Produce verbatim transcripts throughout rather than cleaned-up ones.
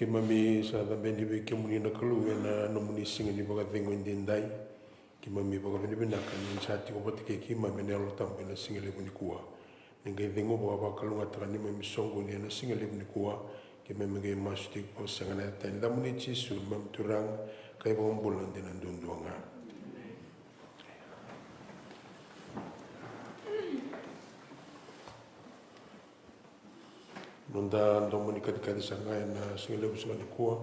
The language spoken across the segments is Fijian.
Keimami sa cabeni vei kemuni na Kalou ena nomuni siga ni vakacegu edaidai. Keimami vakavinavinaka ni sa tiko vata kei keimami na Yalo Tabu ena siga levu nikua. Ni qai cegu vakavakalougatataka neimami soqoni ena siga levu nikua. Keimami qai masu tiko sega na yaca ni yacamuni Jisu neimami Turaga ka iVakabula dina duadua ga. Noda domo ni kacikaci saka ena siga levu saka nikua.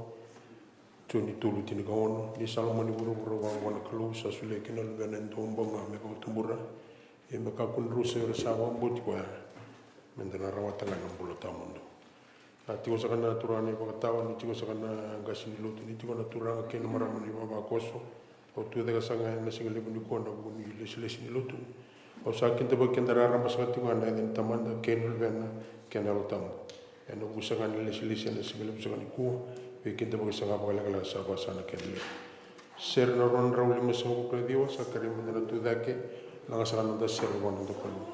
Joni tolu tinikaono. Ni sa lomani vuravura vua na Kalou, sa solia kina na Luvena e dua bau ga me vakatubura. Ia me kakua ni rusa o ira sa vakabauti koya, me da na rawata ga na bula tawamudu. A tiko saka na turaga na ivakatawa, ni tiko saka na qase ni lotu, ni tiko na turaga kei na marama na ivavakoso. Au tucake saka ga ena siga levu nikua ena vuku ni lesilesi ni lotu. Au sa kidavaki keda raraba saka tiko ga ena yaca ni Tamada kei na Luvena kei na Yalo Tabu. Ena vuku saka ga ni lesilesi ena siga levu saka nikua, veikidavaki saka ga vakalekaleka sa vakasaka na kena levu. Sere na rua na drau lima sagavulu ka ciwa, sa kerei meda na tucake, laga saka na noda sere vua na noda Kalou.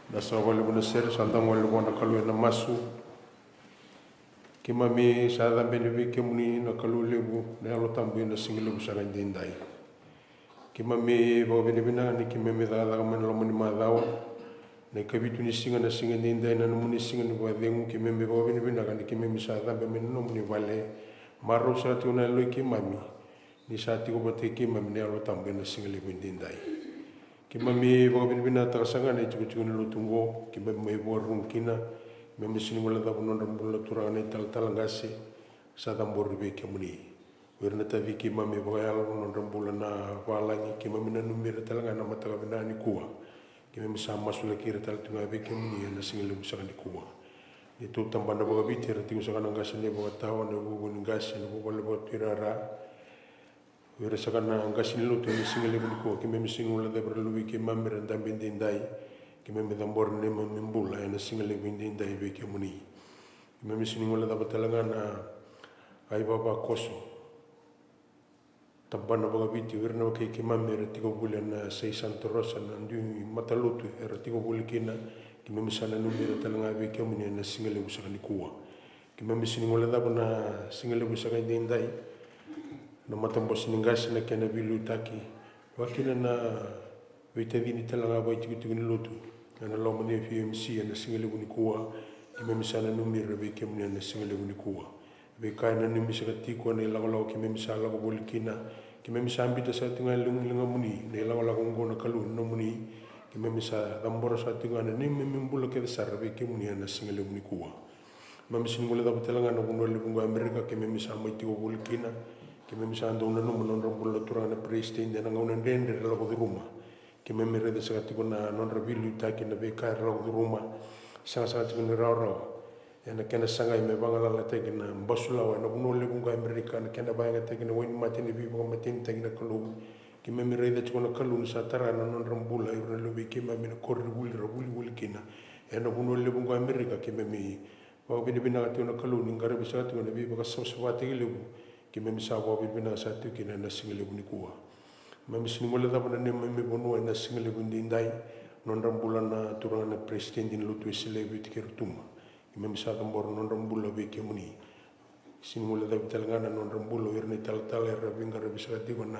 Na sa vakalevu na sere, sa da gole vua na Kalou ena masu. Keimami sa cabeni vei kemuni na Kalou levu, na Yalo Tabu ena siga levu saka edaidai. Keimami vakavinavinaka ni keimami cakacaka mai na loma ni macawa. Na ikavitu ni siga na siga edaidai, na nomuni siga ni vakacegu. Keimami vakavinavinaka ni keimami sa cabe mai na nomuni vale. Marau sara tiko na yaloi keimami ni sa tiko vata kei keimami na Yalo Tabu ena siga levu edaidai. Keimami vakavinavinakataka sara ga na itikotiko ni lotu oqo keimami mai vakaruruga kina. Keimami sega ni guilecava na nodra bula na turaga na italatala qase sa cabori vei kemuni. O ira na taci keimami vakayalo, na nodra bula na valagi, keimami nanumi ira tale ga ena mataka vinaka nikua. Keimami sa masulaki ira tale tu ga vei kemuni ena siga levu saka nikua. Neitou tabana vakaviti era tiko saka na qase na ivakatawa, na vuvu ni qase, na vuvale vakatuirara. O ira saka na qase ni lotu ena siga levu nikua, keimami sega ni guilecava ira na luvei keimami era dabe edaidai. Keimami cabora na neimami bula ena siga levu edaidai vei kemuni. Keimami sega ni guilecava tale ga na ivavakoso, tabana vakaviti, o ira na wekai keimami era tiko voli ena Sei Santa Rosa, na dui matalotu era tiko voli kina. Keimami sa nanumi ira tale ga vei kemuni ena siga levu saka nikua. Keimami sega ni guilecava na siga levu saka edaidai na matabose ni qase na kena veiliutaki, vakakina na veitacini tale ga vakaitikotiko ni lotu ena loma ni F M C ena siga levu nikua. Keimami sa nanumi ira vei kemuni ena siga levu nikua. Veika e nanumi saka tiko ena ilakolako keimami sa lako voli kina, keimami sa biuta saka tiko ga e ligamuni na ilakolako oqo na Kalou ni nomuni. Keimami sa cabora saka tiko ga na neimami bula kece sara vei kemuni ena siga levu nikua. Keimami sega ni guilecava tale ga na vanua levu oqo e Amerika keimami sa mai tiko voli kina. Keimami sa dau nanuma na nodra bula na turaga na peresitedi ena gauna dredre era lako curuma. Keimami raica saka tiko na nodra veiliutaki, na veika era lako curuma. Sega saka tiko ni rawarawa ena kena sagai me vagalalataki na basulawa ena vanua levu oqo e Amerika, na kena vakayagataki na wainimate ni veivakamatenitaki na Kalou. Keimami raica tiko na Kalou ni sa tara na nodra bula o ira na luvei keimami ena koronivuli era vuli voli kina ena vanua levu oqo e Amerika. Keimami vakavinavinaka tiko na Kalou ni qaravi saka tiko na veivakasavasavataki levu keimami sa vakavinavinaka saka tiko kina ena siga levu nikua. Keimami sega ni guilecava na neimami vanua ena siga levu edaidai, nodra bula na turaga na peresitedi ni lotu Wesele e Viti kei Rotuma. Keimami sa cabora na nodra bula vei kemuni. Sega ni guilecavi tale ga na nodra bula o ira na italatala era veiqaravi saka tiko na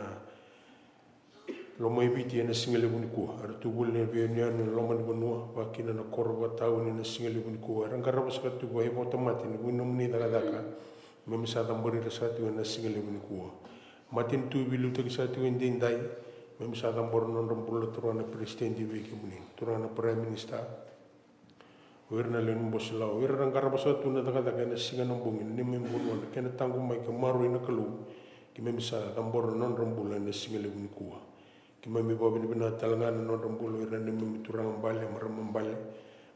loma i Viti ena siga levu nikua, era tu voli ena veiyanuyanu ena loma ni vanua, vakakina na koro vakatauni ena siga levu nikua, era qarava saka tiko e vakatamata ena vuku ni nomuni cakacaka. Keimami sa cabori ira saka tiko ena siga levu nikua. Matanitu e veiliutaki saka tiko edaidai, keimami sa cabora na nodra bula na turaga na peresitedi vei kemuni, turaga na Prime Minister, o ira na lewe ni bose lawa, o ira era qarava saka tu na cakacaka ena siga na bogi ena neimami vanua, na kena taqomaki ka maroroi na Kalou. Keimami sa cabora na nodra bula ena siga levu nikua. Keimami vakavinavinaka tale ga na nodra bula o ira na neimami turaga bale, marama bale,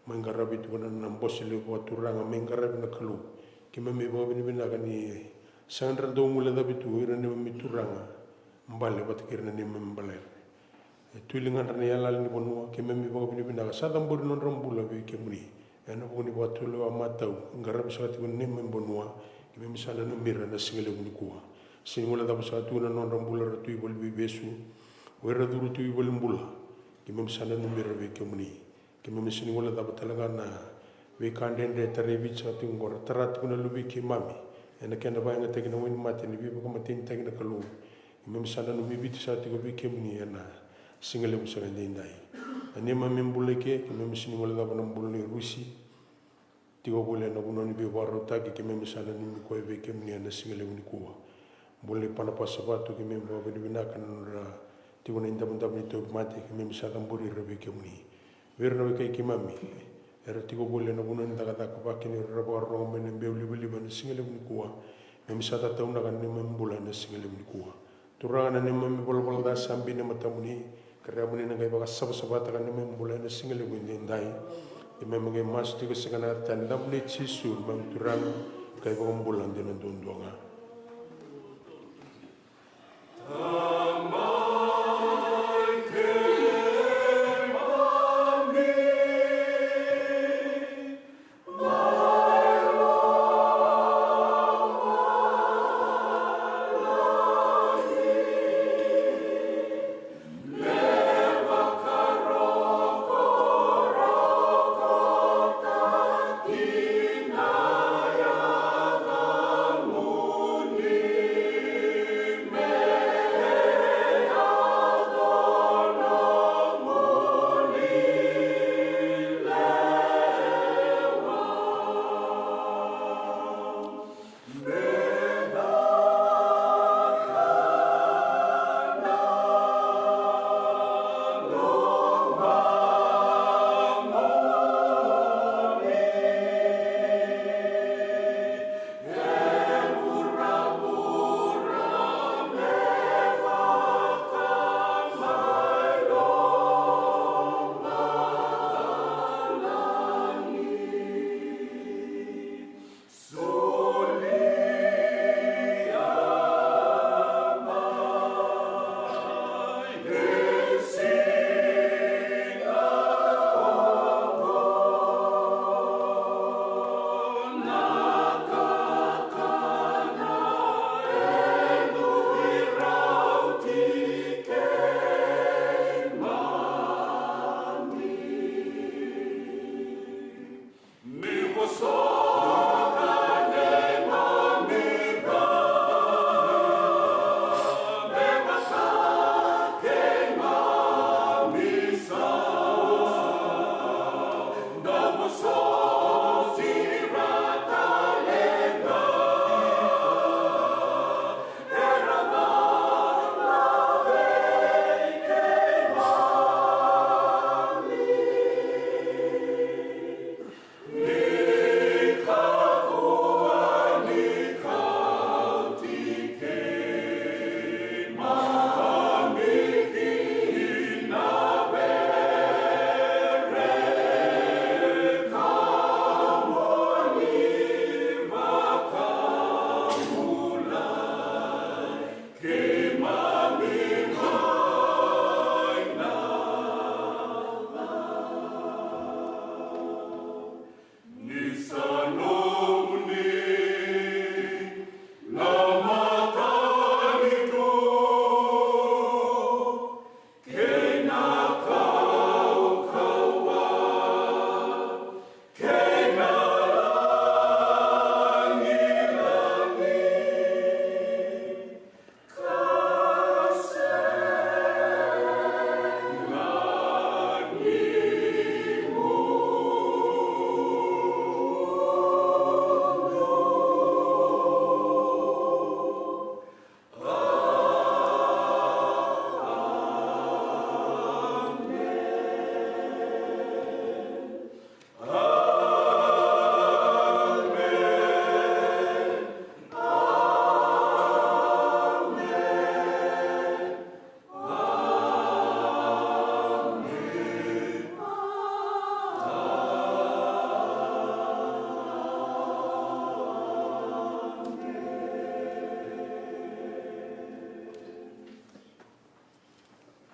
mai qaravi tiko na, na bose levu vakaturaga, mai qaravi na Kalou. Keimami vakavinavinaka ni sega ni ra dau guilecavi tu o ira na neimami turaga bale vata kei ira na neimami bale. E tu e ligadra na iyaloyalo ni vanua, keimami vakavinavinaka, sa cabori nodra bula vei kemuni. Ena vuku ni vakatulewa matau e qaravi saka tiko na neimami vanua, keimami sa nanumi ira ena siga levu nikua. Sega ni guilecava saka tu na nodra bula era tu i valeniveivesu, o ira era curu tu i valenibula, keimami sa nanumi ira vei kemuni. Keimami sega ni guilecava tale ga na veika dredre e tarai Viti saka tiko oqo, ra tara tiko na luvei keimami ena kena vakayagataki na wainimate ni veivakamatenitaki na Kalou. Keimami sa nanumi Viti saka tiko vei kemuni ena siga levu saka edaidai. Na neimami bula i ke, keimami sega ni guilecava na bula nei Rusi, tiko voli ena vanua ni veivakarautaki, keimami sa nanumi koya vei kemuni ena siga levu nikua. Bula nei Panapasa Vatu, keimami vakavinavinaka na nodra tiko na idavodavo ni tauvimate, keimami sa cabori ira vei kemuni. Vei ira na wekai keimami era tiko voli ena vanua ni cakacaka, vakakina o ira era vakarorogo mai na beulivaliva ena siga levu nikua, keimami sa tataunaka na neimami bula ena siga levu nikua. Turaga, na neimami valavala ca sa bini e matamuni, kerea mo ni na qai vakasavasavataka na neimami bula ena siga levu edaidai. Keimami qai masu tiko saka ena yaca ni Luvena, Jisu, neimami Turaga ka iVakabula dina duadua ga.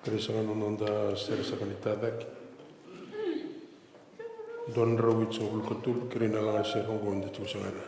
Kerei saka na noda sere saka ni tacake. Dua na drau vitusagavulu ka tolu, kerei na lagasere oqo da tiko saka na.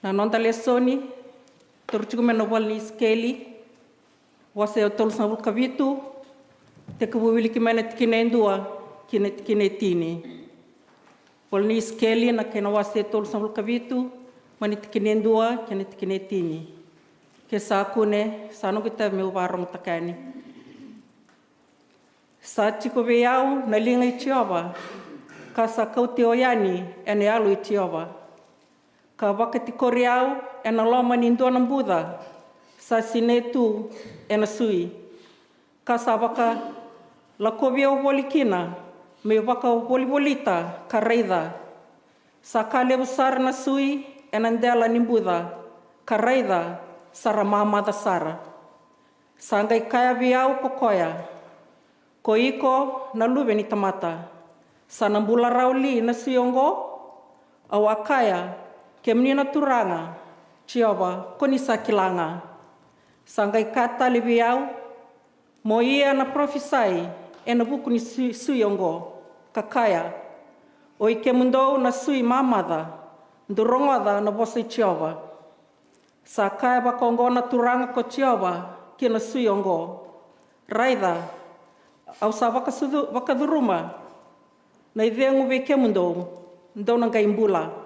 Na noda lesoni, toro tiko mai na ivola ni Isikeli, wase e tolusagavulu ka vitu, tekivu wiliki mai na tikina e dua ki na tikina e tini. Ivola ni Isikeli na kena wase e tolusagavulu ka vitu, mai na tikina e dua ki na tikina e tini. Ke sa kune, sa noqu itavi meu vakarogotaka yani. Sa tiko vei au na liga i Jiova, ka sa kauti au yani ena yalo i Jiova. Ka vakatikori au ena loma ni dua na buca sa sinai tu ena sui. Ka sa vakalakovi au voli kina, meu vakavolivolita, ka raica, sa ka levu sara na sui ena dela ni buca, ka raica, sa ra mamaca sara. Sa qai kaya vei au ko koya, ko iko na luve ni tamata, sa na bula rawa li na sui oqo? Au a kaya, kemuni na Turaga Jiova, ko ni sa kila ga. Sa qai kaya tale vei au, mo ia na parofisai ena vuku ni sui, sui oqo, ka kaya, o i kemudou na sui mamaca, dou rogoca na vosa i Jiova. Sa kaya vakaoqo na Turaga ko Jiova ki na sui oqo, raica, au sa vakasucu-, vakacuruma na icegu vei kemudou, dou na qai bula.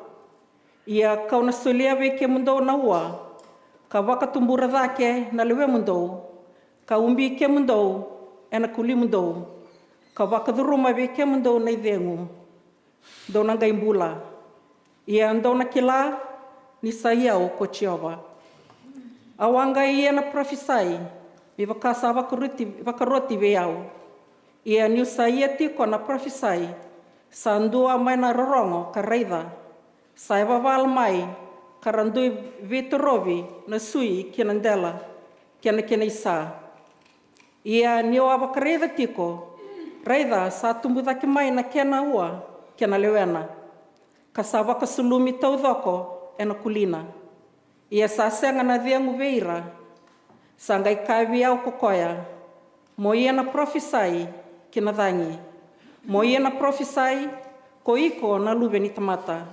Ia kau na solia vei kemudou na ua, ka vakatubura cake na lewemudou, ka ubi kemudou ena kulimudou, ka vakacuruma vei kemudou na icegu, dou na qai bula. Ia dou na kila ni sa i au ko Jiova. Au a qai ia na parofisai, me vaka sa vakaroti, vakaroti vei au. Ia niu sa ia tiko na parofisai, sa dua mai na rorogo ka raica, sa yavavala mai, ka ra dui veitorovi na sui ki na dela, kei na kena isa. Ia niu a vakaraica tiko, raica, sa tubu cake mai na kena ua kei na lewena, ka sa vakasulumi taucoko ena kulina. Ia sa sega na cegu vei ira. Sa qai kaya vei au ko koya, mo ia na parofisai ki na cagi. Mo ia na parofisai, ko iko na luve ni tamata,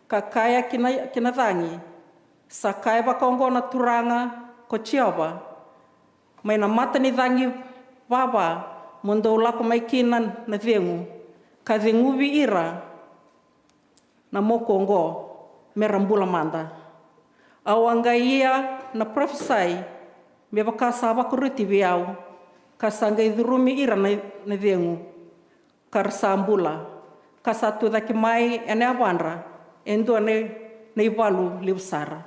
ka kaya ki na, ki na cagi, sa kaya vakaoqo na Turaga ko Jiova, mai na mata ni cagi vava mo dou lako mai kina na cegu, ka ceguvi ira na moku oqo, me ra bula mada. Au a qai ia na parofisai, me vaka sa vakaroti vei au, ka sa qai curumi ira na, na cegu, ka ra sa bula, ka sa tucake mai ena yavadra e dua na, na ivalu levu sara.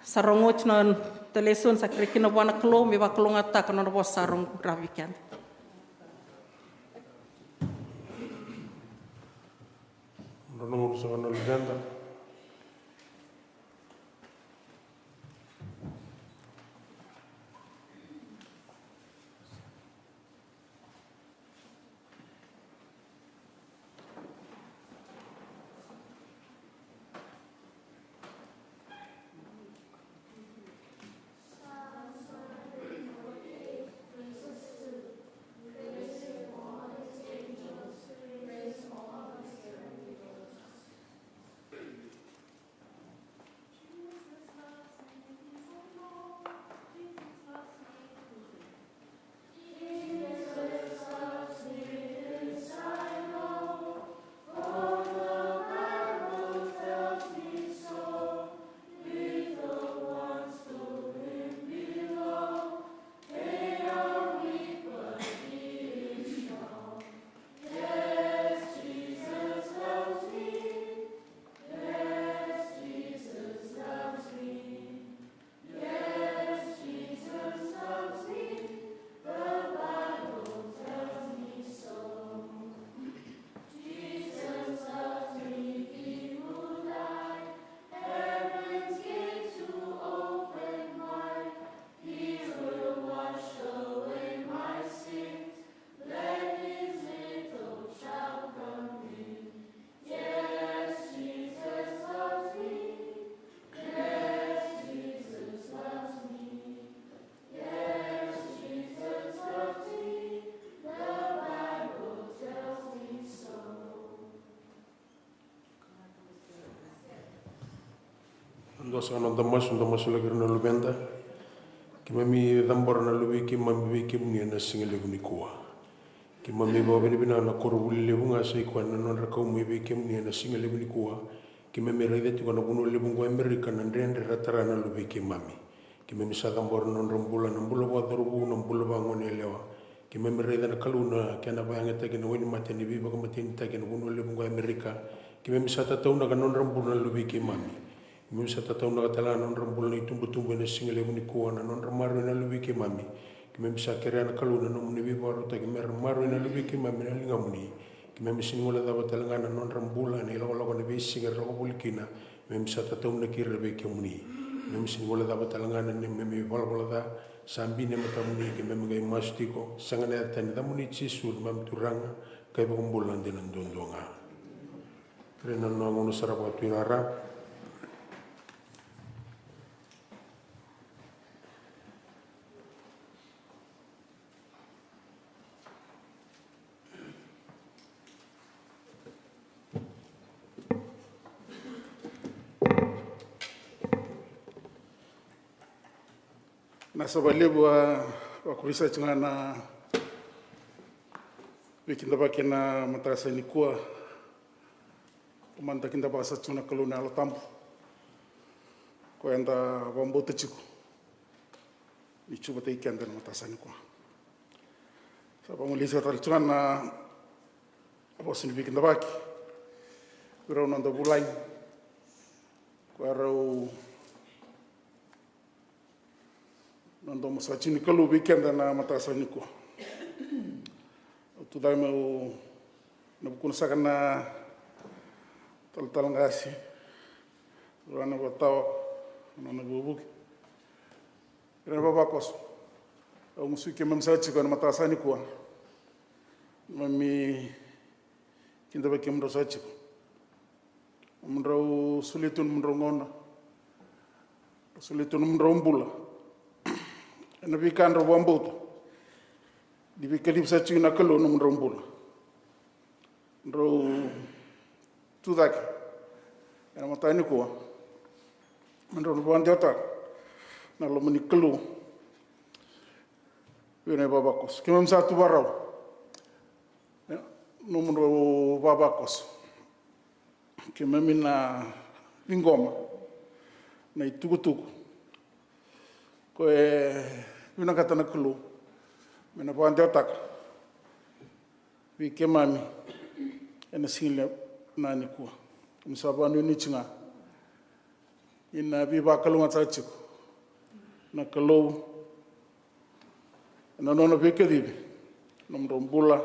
Sa rogoci na lesoni, sa kerei kina vua na Kalou me vakalougatataka na nona vosa sa rogo ravi keda. Nona mudu sa na luveda. Sa noda masu, da masulaki ira na luveda. Keimami cabora na luvei keimami vei kemuni ena siga levu nikua. Keimami vakavinavinaka na koronivuli levu ga sa i koya na nodra kau mai vei kemuni ena siga levu nikua. Keimami raica tiko na vanua levu qo Amerika na dredre ra tara na luvei keimami. Keimami sa cabora na nodra bula, na bula vakacauravou, na bula vagone yalewa. Keimami raica na Kalou na kena vakayagataki na wainimate ni veivakamatenitaki ena vanua levu qo Amerika. Keimami sa tataunaka na nodra bula na luvei keimami. Keimami sa tataunaka tale ga na nodra bula na itubutubu ena siga levu nikua, na nodra maroroi na luvei keimami. Keimami sa kerea na Kalou na nomuni veivakarautaki me ra maroroi na luvei keimami na ligamuni. Keimami sega ni guilecava tale ga na nodra bula ena ilakolako ena veisiga era lako voli kina. Keimami sa tataunaki ira vei kemuni. Keimami sega ni guilecava tale ga na neimami valavala ca sa bini e matamuni. Keimami qai masu tiko, sega ena yaca ni yacamuni Jisu, neimami Turaga ka iVakabula dina duadua ga. Kerei na nona gauna sara vakatuirara. Na sa vakalevu a vakurisa tiko ga na veikidavaki ena mataka sa nikua. Ko mada kidavaka sa tiko na Kalou na Yalo Tabu. Ko eda vakabauta tiko ni tiko vata kei keda ena mataka sa nikua. Sa vagolei saka tale tiko ga na vosa ni veikidavaki vei rau na noda vulagi. Ko rau na domo sa tiko ni Kalou vei keda na mataka sa nikua. Au tucake meu na vukuna saka na talatala qase, rau na vakatawa, na nona vukevuke, rau na vavakoso. Au gusuki keimami sa tiko ena mataka sa nikua. Mami kidavaki kemudrau sa tiko. Nomudrau solia tu nomudrau gauna, solia tu nomudrau bula ena veika drau vakabauta ni veikacivi sa tiko na Kalou nomudrau bula. Drau tucake ena mataka nikua me drau na vakadewataka na loma ni Kalou vei na ivavakoso. Keimami sa tu vakarau nomudrau vavakoso. Keimami na ciqoma na itukutuku ko e vinakata na Kalou me na vakadewataka vei keimami ena siga levu nikua. Keimami sa vakanuinui tiko ga ni na veivakalougatataka tiko na Kalou ena nona veikacivi nomudrau bula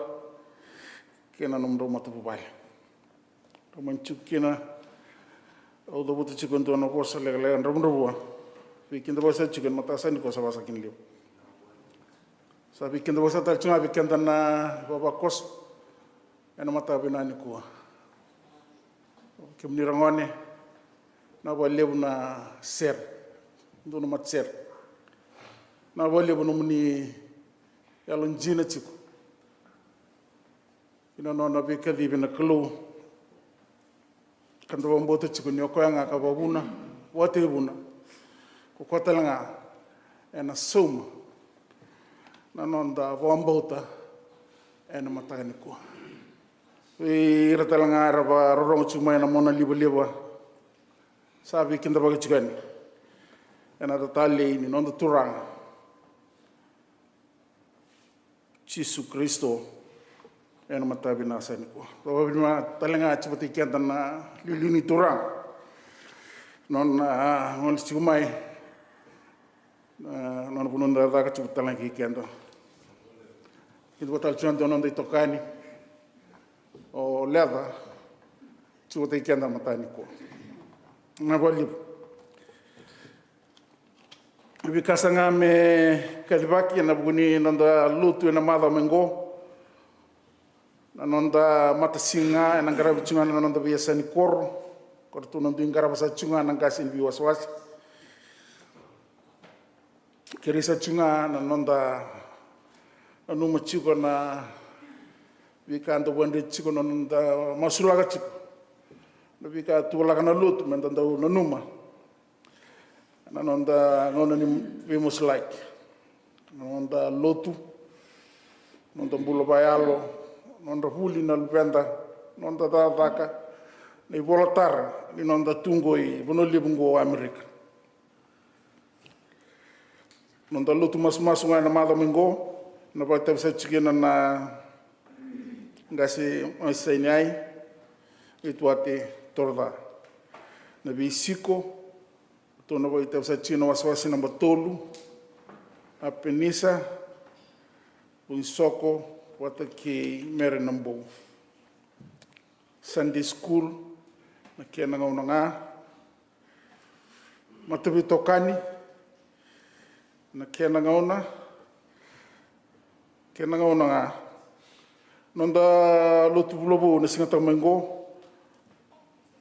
kei na nomudrau matavuvale. Drau mani tiko kina, au cavuta tiko e dua na vosa lekaleka dravudravua. Veikidavaki sa tiko ena mataka sa nikua sa vaka saka ni levu. Sa veikidavaki sa tale tiko ga vei keda na vavakoso ena mataka vinaka nikua. Kemuni ragone, na vakalevu na sere, dua na mata sere. Na vakalevu nomuni yalo dina tiko ina nona veikacivi na Kalou. Ka da vakabauta tiko ni o koya ga ka vakavuna, vakateivuna. Ko koya tale ga ena sauma na noda vakabauta ena mataka nikua. Vei ira tale ga era vakarorogo tiko mai na mona livaliva, sa veikidavaki tiko yani ena yaca talei ni noda Turaga Jisu Karisito ena mataka vinaka sa nikua. Vakavinavinaka tale ga tiko vata kei keda na iliuliu ni Turaga, nona, a, gole tiko mai, a, nona vanua ni cakacaka tiko tale ga kei keda. Keda vata tale tiko ga na noda itokani o Leca, tiko vata kei keda na mataka nikua. Na vakalevu. Veika sa ga me kacivaki ena vuku ni noda lotu ena macawa mai qo. Na noda matasiga ena qaravi tiko ga na noda veiyasani koro. Ko ratou na dui qarava sa tiko ga na qase ni veiwasewase. Kerei sa tiko ga na noda nanuma tiko na veika da vakadreti tiko, na noda masulaka tiko na veika tuvalaka na lotu me da dau nanuma. na noda gauna ni veimosilaki, na noda lotu, noda bula vakayalo, nodra vuli na luveda, noda cakacaka, na ivolatara ni noda tu qo i Vanua Levu qo o Amerika. Noda lotu masumasu ga ena macawa mai qo, na vakaitavi saka tiko kina na qase mai Sinai, Etuate Toroca. Na veisiko, ratou na vakaitavi saka tiko na wasewase naba tolu, Apenisa Vunisoko vata kei Mere Nabou. Sunday school, na kena gauna ga. Mataveitokani, na kena gauna, kena gauna ga. Noda lotu vula vou na siga tau mai qo,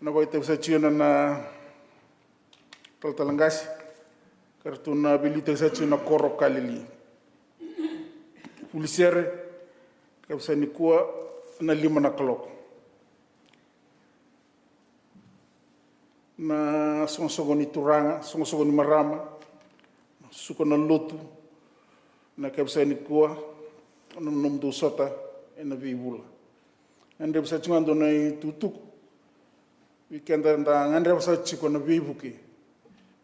na vakaitavi saka tiko na, na talatala qase, ka ratou na veiliutaki saka tiko na koro Kalili. Vuli sere, ka visa nikua na lima na kaloko. Na soqosoqo ni turaga, soqosoqo ni marama, suka na lotu, na kevisa nikua, na nomudou sota ena veivula. Gadreva saka tiko ga dua na itukutuku vei keda da gadreva saka tiko na veivuke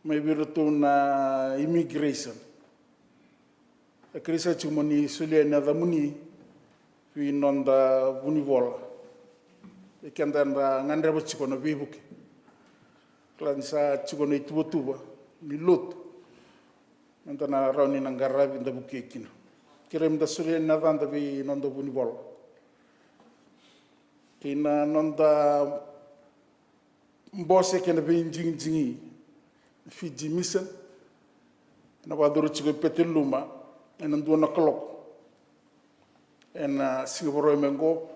mai vei iratou na immigration. E kerei saka tiko mo ni solia na yacamuni vei noda vunivola. E keda da gadreva tiko na veivuke. Kila ni sa tiko na ituvatuva ni lotu, meda na rawa ni na qaravi da vukei kina. Kerei meda solia na yacada vei noda vunivola kei na noda bose kei na veidigidigi, Fiji Mission. Ena vakayacori tiko e Peteluma ena dua na kaloko ena siga Vakarauwai mai qo,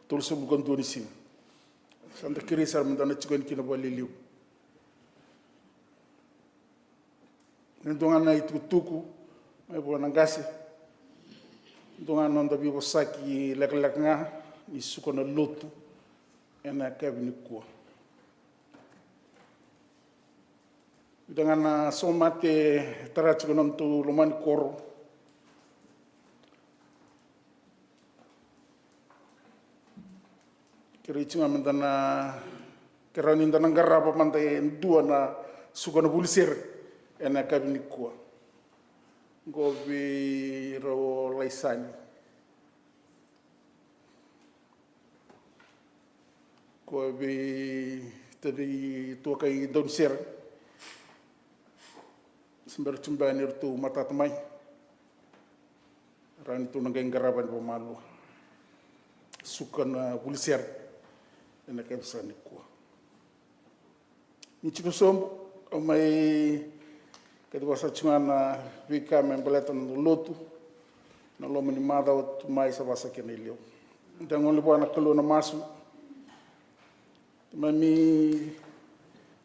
tolusagavulu ka dua ni siga. Sa da kerei sara meda na tiko yani kina vakalialiu. E dua ga na itukutuku mai vua na qase, e dua ga na noda veivosaki lekaleka ga ni suka na lotu ena yakavi nikua. Vica ga na somate e tara tiko na nodatou loma ni koro. Kerei tiko ga meda na, ke rawa ni da na qarava mada e dua na suka na vuli sere ena yakavi nikua. Qo vei rau Laisani. Ko vei tadei tuakai Daunisere. Se bera tu beka ni ratou matata mai. Rawa ni tou na qai qarava ni vakamalua. Suka na vuli sere ena yakavi saka nikua. Ni tiko sobu, au mai kacivaka saka tiko ga na veika me baleta na lotu na loma ni macawa tu mai, sa vaka saka kei na iliu. Da gole vua na Kalou na masu. Keimami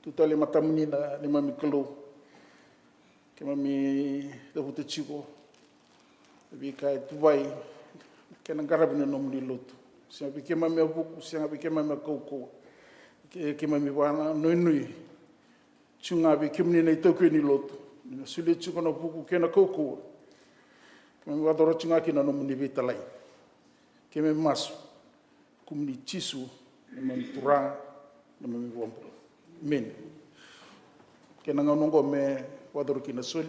tu tale e matamuni na neimami Kalou. Keimami cavuta tiko na veika e tuvai, kena qaravi na nomuni lotu. Sega vei keimami a vuku, sega vei keimami a kaukauwa. Ke, keimami vakanuinui tiko ga vei kemuni na itaukei ni lotu, ni na solia tiko na vuku kei na kaukauwa. Keimami vakayacora tiko ga kina na nomuni veitalai. Keimami masu. Kumuni Jisu, neimami Turaga, neimami iVakabula. Emeni. Kena gauna oqo me vakayacori kina na soli.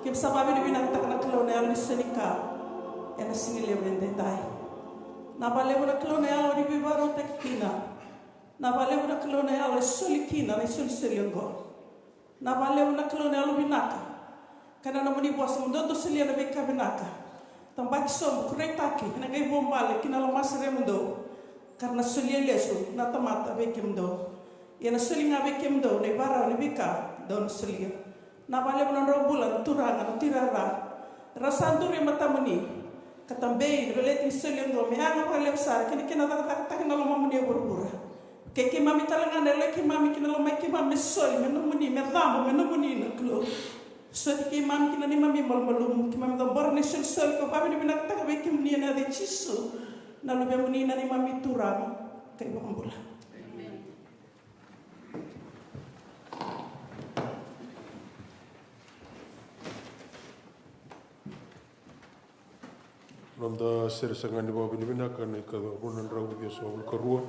Keimami sa vakavinavinakataka na Kalou na yalo ni soli ka ena siga levu edaidai. Na vakalevu na Kalou na yalo ni veivakarautaki kina. Na vakalevu na Kalou na yalo e soli kina na isolisoli oqo. Na vakalevu na Kalou na yalo vinaka. Ka na nomuni vosa mo dou solia na veika vinaka. Tabaki sobu, kureitaki ena qai vuabale ki na lomasere mudou. Ka ra na solia lesu na tamata vei kemudou. Ia na soli ga vei kemudou na ivarau ni veika dou na solia. Na vakalevu na nodrau bula na turaga, na tirara. Ra sa duri e matamuni. Ka tabei na veleti ni soli oqo me yaga vakalevu sara kei na kena cakacakataka na lomamuni e vuravura. Kei keimami tale ga na yaloi keimami kei na lomai keimami me soli me nomuni, me cabo me nomuni na Kalou. Soti keimami kei na neimami malumalumu, keimami cabora na isolisoli ka vakavinavinakataka vei kemuni ena yaca i Jisu na Luvemuni na neimami Turaga ka iVakabula. Noda sere saka ga ni vakavinavinaka na ika rua na drau ciwasagavulu ka rua.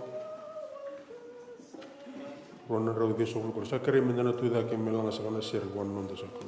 Rua na drau ciwasagavulu ka rua. Sa kerei meda na tu cake me laga saka na sere vua na noda saka.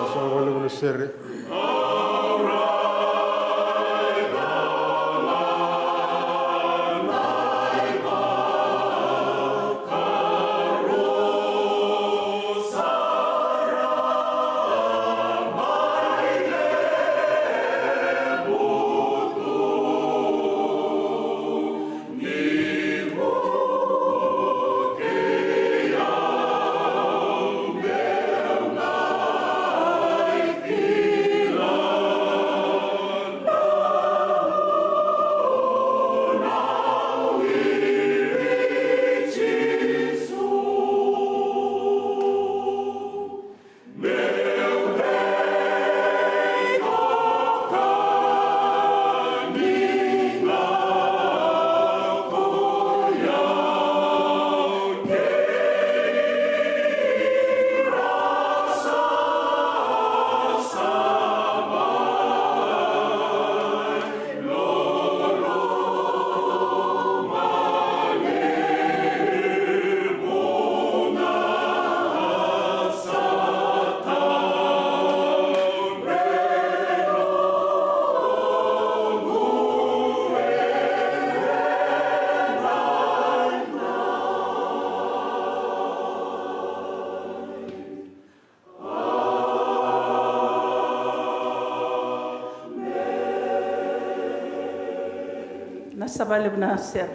Sa vakalevu na sere. Na sa vakalevu na sere.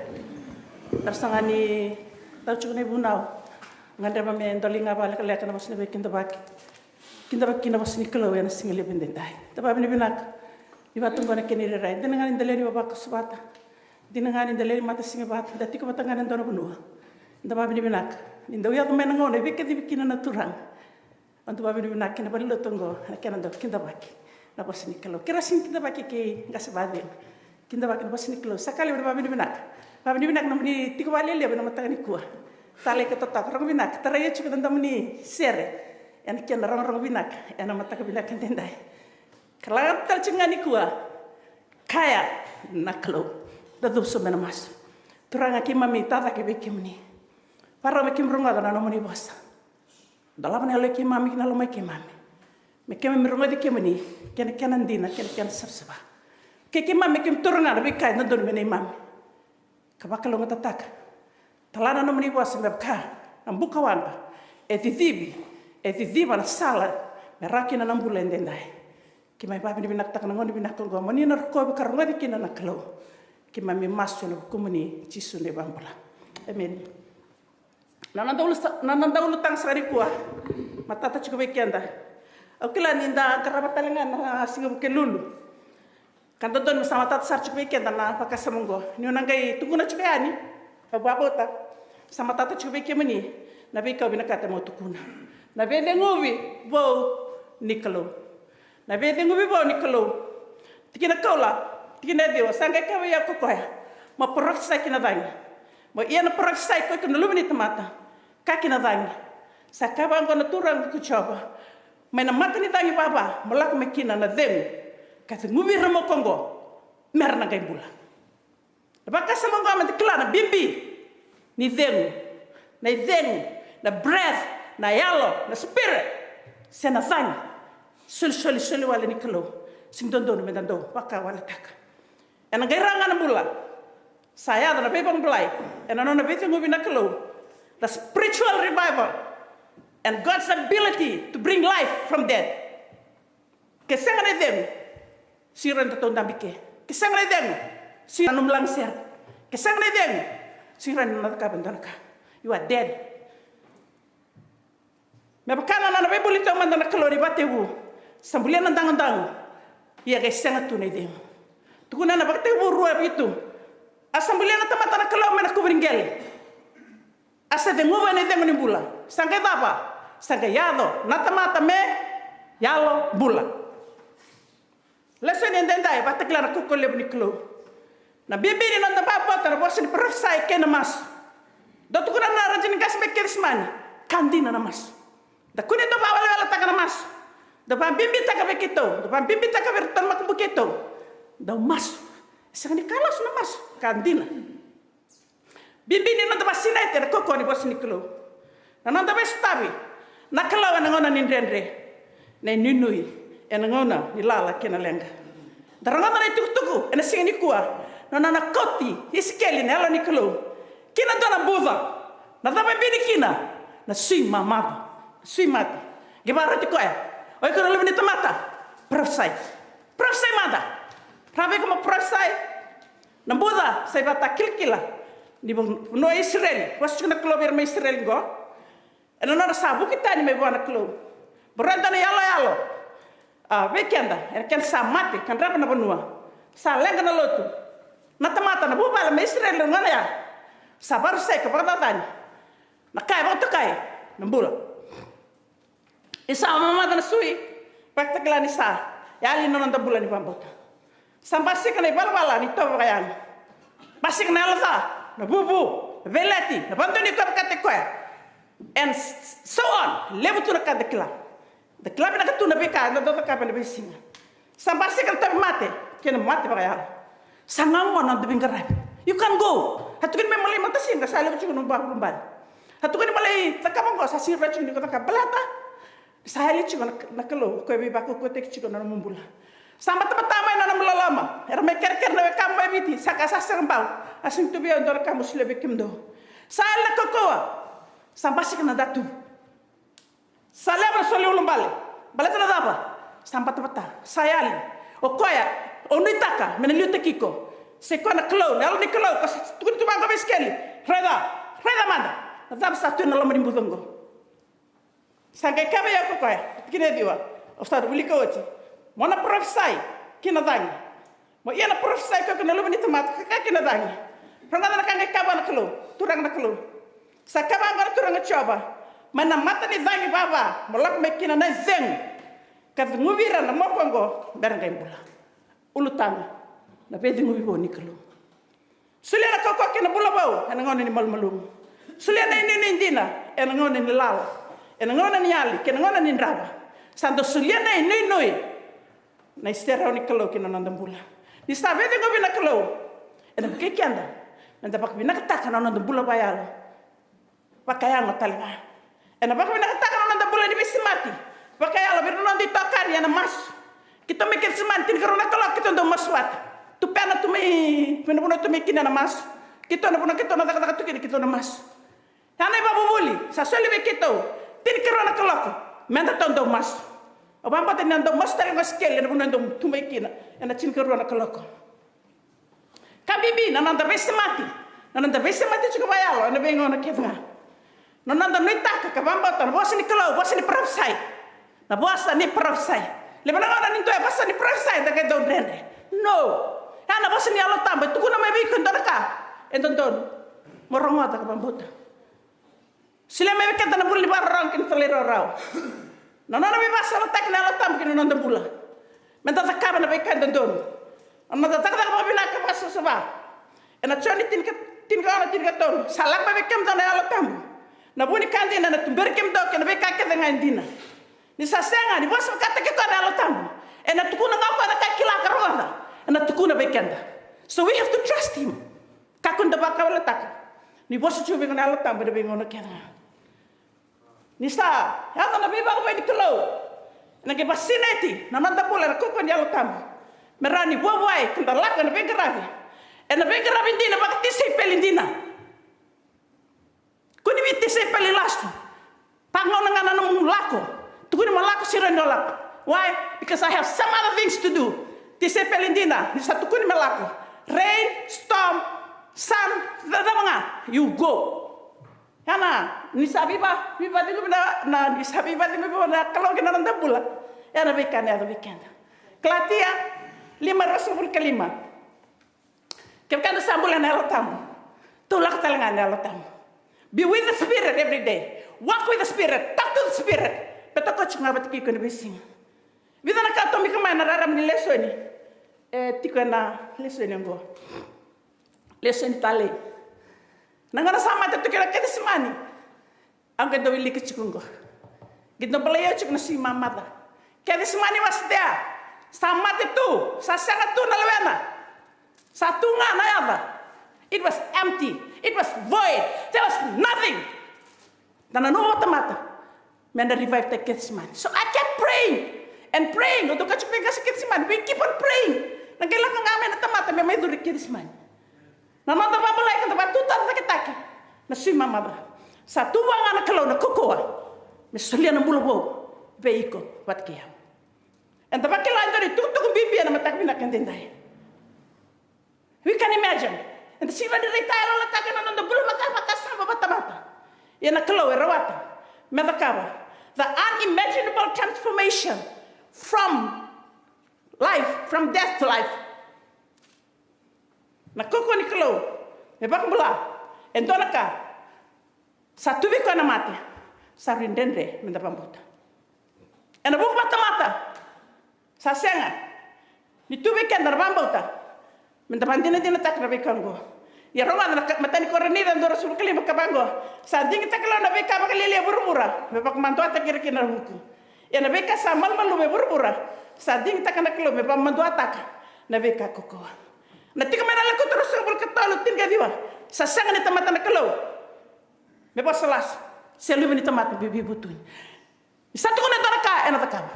Tara saka ni tara tiko na ivunau. Gadreva me doli ga vakalekaleka na vosa ni veikidavaki. Kidavaki na vosa ni Kalou ena siga levu edaidai. Da vakavinavinaka ni vata oqo na kena irairai. Dina ga ni da lewe ni vavakoso vata. Dina ga ni da lewe ni matasiga vata. Da tiko vata ga ena dua na vanua. Da vakavinavinaka ni dau yaco mai na gauna e veikacivi kina na Turaga. Au dau vakavinavinaka kina valenilotu oqo na kena dau kidavaki na vosa ni Kalou. Keirau sega ni kidavaki kei qase vakacegu. Kidavaki na vosa ni Kalou. Sa ka levu na vakavinavinaka. Vakavinavinaka nomuni tiko vakalelevu ena mataka nikua. Talei ka totoka, rogo vinaka. Tarai tiko na nomuni sere ena kena rogorogo vinaka ena mataka vinaka edaidai. Ka lagata tale tiko ga nikua Kaya na Kalou. Da cuva sobu me na masu. Turaga, keimami tacake vei kemuni. Varau me keimami rogoca na nomuni vosa. Dolava na yalo i keimami kei na loma i keimami, me keimami rogoci kemuni kei na kena dina kei na kena savasava. Kei keimami me keimami taura ga na veika e dodonu me neimami, ka vakalougatataka. Tala na nomuni vosa me vaka na buka waqa e cicivi, e ciciva na sala me rawa kina na bula edaidai. Keimami vakavinavinakataka na gauna vinaka oqo mo ni na rokovi ka rogoci kina na Kalou. Keimami masu ena vukumuni Jisu na iVakabula. Emeni. Na noda ulu sa-, na noda ulutaga saka nikua, matata tiko vei keda. Au kila ni da qarava tale ga na siga Vukelulu. Ka dodonu me sa matata sara tiko vei keda na vakasama oqo. Niu na qai tukuna tiko yani, au vakabauta sa matata tiko vei kemuni na veika au vinakata mo tukuna. Na veiceguvi vou ni Kalou. Na veiceguvi vou ni Kalou. Tikina kaula, tikina e ciwa, sa qai kaya vei au ko koya, mo parofisai ki na cagi. Mo ia na parofisai ko iko na luve ni tamata, ka ki na cagi. Sa kaya vaqo na Turaga ko Jiova, mai na mata ni cagi vava mo lako mai kina na cegu, ka ceguvi ira na moku oqo, mera na qai bula. Na vakasama oqo meda kila na bibi ni cegu, na icegu, na breath, na yalo, na spirit, se na cagi. Solisoli, soli wale ni Kalou. Sega ni dodonu meda dau vakawaletaka. Ena qai ra ga na bula. Sa yaco na veivakabulai ena nona veiceguvi na Kalou. The spiritual revival and God's ability to bring life from dead. Ke sega na icegu, sega ni rawa ni datou dabe i ke. Ke sega na icegu, sega na nomu lagasere. Ke sega na icegu, sega ni rawa ni na cakava e dua na ka. You are dead. Me vaka na nona veibuli taumada na Kalou ni vakatekivu, sa bulia na dagodago, ia qai sega tu na icegu. Tukuna na Vakatekivu rua vitu, a sa bulia na tamata na Kalou mai na kuvu ni qele. A sa ceguva na icegu ni bula. Sa qai cava? Sa qai yaco na tamata me yalo bula. Lesoni edaidai, vakatakila na kaukauwa levu ni Kalou. Na bibi ni noda vakabauta na vosa ni parofisai kei na masu. Dau tukuna na rajini qase mai Kecisemani, ka dina na masu. Da kune dau vakaweleweletaka na masu. Dau vakabibitaka vei keitou, dau vakabibitaka vei iratou na makubu keitou. Dau masu. E sega ni ka lasu na masu, ka dina. Bibi ni noda vakasinaiti ena kaukauwa ni vosa ni Kalou. Na noda veisotavi na Kalou ena gauna ni dredre, na inuinui ena gauna ni lala kei na leqa. Da rogoca na itukutuku ena siga nikua, na nona kauti Isikeli na Yalo ni Kalou ki na dua na buca. Na cava e bini kina? Na sui mamaca, na sui mate. Qai vakaroti koya, o iko na luve ni tamata, parofisai. Parofisai mada. Rawa vei iko mo parofisai. Na buca sa ivakatakilakila ni vanua o Isireli. Vosa tiko na Kalou vei ira mai Isireli qo ena nodra sa vuki tani mai vua na Kalou. Boroya dua na iyaloyalo, a, vei keda, ena keda sa mate ka drava na vanua. Sa leqa na lotu. Na tamata, na vuvale mai Isireli na gauna ya sa vakarusai ka vakacacani. Na ka e vakatokai na bula. Ni sa mamaca na sui, vakatakila ni sa yali na noda bula ni vakabauta. Sa basika na ivalavala ni itovo vakayago. Basika na yalo ca, na vuvu, na veileti, na vakadonui koya vakataki koya. And s-, so on. Levu tu na ka da kila. Da kila vinaka tu na veika eda dau cakava ena veisiga. Sa basika na tauvimate kei na mate vakayalo. Sa gauna na noda veiqaravi. You can go. A tukuni me malai matasiga, sa levu tiko na nomu vakavuvale. A tukuni malai cakava qo, sa sega tiko ni ko cakava baleta sa yali tiko na, na Kalou, ko e veivakaukauwataki tiko na nomu bula. Sa batabata mai na nomu loloma. Era mai kerekere na wekamu mai Viti, sa kaya sa sega bau. A sega tu vei au e dua na ka meu solia vei kemudou. Sa yali na kaukauwa. Sa basika na datu. Sa levu na soli ulubale. Baleta na cava? Sa batabata. Sa yali. O koya o nuitaka me na liutaki iko, sai koya na Kalou, na Yalo ni Kalou, ka sa tukuni tu vaqo vei Isikeli. Raica, raica mada. Na cava sa tu ena loma ni buca oqo? Sa qai kaya vei au ko koya, tikina e ciwa, au sa wilika oti. Mo na parofisai ki na cagi. Mo ia na parofisai ko iko na luve ni tamata, ka kaya ki na cagi. Rogoca na ka qai kaya vua na Kalou, Turaga na Kalou. Sa kaya vaqo na Turaga Jiova, mai na mata ni cagi vava mo lako mai kina na icegu, ka ceguvi ira na moku oqo mera qai bula. Ulutaga, na veiceguvi vou ni Kalou. Solia na kaukauwa kei na bula vou ena gauna ni malumalumu. Solia na inuinui dina ena gauna ni lala, ena gauna ni yali kei na gauna ni drava. Sa dau solia na inuinui na iserau ni Kalou ki na noda bula. Ni sa veiceguvi na Kalou, ena vukei keda meda vakavinakataka na noda bula vakayalo. Vakayago tale ga. Ena vakavinakataka na noda bula ni veisemati vakayalo vei ira na noda itokani ena masu. Keitou mai Kecisemani tinikarua na kaloko, keitou dau masu vata. Tupena tu mai, vanua tu mai kina ena masu. Keitou na vanua keitou na cakacaka tu kina, keitou na masu. Ya na ivakavuvuli sa soli vei keitou, tinikarua na kaloko, meda tou dau masu. Au vakabauta ni na dau masu tale ga o Isikeli ena vanua e dau tu mai kina ena tinikarua na kaloko. Ka bibi na noda veisemati, na noda veisemati tiko vakayalo ena veigauna kece ga. Na noda nuitaka ka vakabauta na vosa ni Kalou, vosa ni parofisai. Na vosa ni parofisai. Levu na gauna ni dua e vosa ni parofisai, da qai dau dredre. No. Ya na vosa ni Yalo Tabu e tukuna mai vei iko e dua na ka e dodonu mo rogoca ka vakabauta. Solia mai vei keda na bula ni vakarorogo kei na talairawarawa. Na nona veivakasalataki na Yalo Tabu ki na noda bula. Meda cakava na veika e dodonu. Na noda cakacaka vakavinaka, vakasavasava. Ena Joni tinika, tinikaono, tinikatolu. Sa lako mai vei kemudou na Yalo Tabu. Na vu ni ka dina ena tuberi kemudou kei na veika kece ga e dina. Ni sa sega ni vosa vakataki koya na Yalo Tabu, ena tukuna ga o koya na ka e kila ka rogoca. Ena tukuna vei keda. So we have to trust him. Kakua ni da vakawalotaka ni vosa tiko vei iko na Yalo Tabu ena veigauna kece ga. Ni sa yaco na veivakavoui ni Kalou, ena qai vakasinaiti na noda bula ena kaukauwa ni Yalo Tabu. Me rawa ni vuavuai ka da lako ena veiqaravi, ena veiqaravi dina, vakatisaipeli dina. Kua ni veitisaipeli lasu. Vagauna ga na nomu lako. Tukuni mo lako, siro ni o lako. Why? Because I have some other things to do. Tisaipeli dina, ni sa tukuni me lako, rain, storm, sun, cava ga, you go. Ya na, ni sa veiva, veivaceguvi na, na, ni sa veivaceguvi na Kalou ki na noda bula, ya na veika ena yaco vei keda. Kalatia lima, ruasagavulu ka lima. Kevaka da sa bula ena Yalo Tabu, tou lako tale ga ena Yalo Tabu. Be with the Spirit every day. Walk with the Spirit. Talk to the Spirit. Baleta o koya tiko ga vata kei iko ena veisiga. Vica na ka tomika mai na rarama ni lesoni. E tiko ena lesoni oqo. Lesoni talei. Na gauna sa mate tu kina o Kecisemani. Au qai dau wilika tiko oqo. Qai dau balai au tiko na sui mamaca. Kecisemani was there. Sa mate tu, sa sega tu na lewena. Sa tu ga na yaca. It was empty. It was void. There was nothing. Da nanuma vakatamata me da revive-taki Kecisemani. So I kept praying and praying. Au dau kaci vei qase Kecisemani. We keep on praying. Na qai lako ga mai na tamata me mai curu i Kecisemani. Na noda vakabulai ka da vakatutara caketaki na sui mamaca. Sa tu vua ga na Kalou na kaukauwa me solia na bula vou vei iko vata kei au. Eda vakila e dua na itukutuku bibi ena mataka vinaka edaidai. We can imagine. Eda sega ni raitayaloyalotaka na noda bula vaka, vakasama vakatamata. Ia na Kalou e rawata me cakava the unimaginable transformation from life, from death to life. Na kaukauwa ni Kalou me vakabula e dua na ka sa tu vei koya na mate. Sa rui dredre me da vakabauta. Ena vuku vakatamata sa sega ni tu vei keda na vakabauta me da vakadinadinataka na veika oqo. Ia rogoca na ka, matai ni Korinica dua, ruasagavulu ka lima, ka vaqo: Sa digitaka na Kalou na veika vakalialia e vuravura me vakamaduataki ira kina na vuku. Ia na veika sa malumalumu e vuravura sa digitaka na Kalou me vakamaduataka na veika kaukauwa. Na tiko mai na Lekutu ruasagavulu ka tolu, tinikaciwa: Sa sega ni tamata na Kalou me vosa lasu, se luve ni tamata me veivutuni. Ni sa tukuna e dua na ka, ena cakava.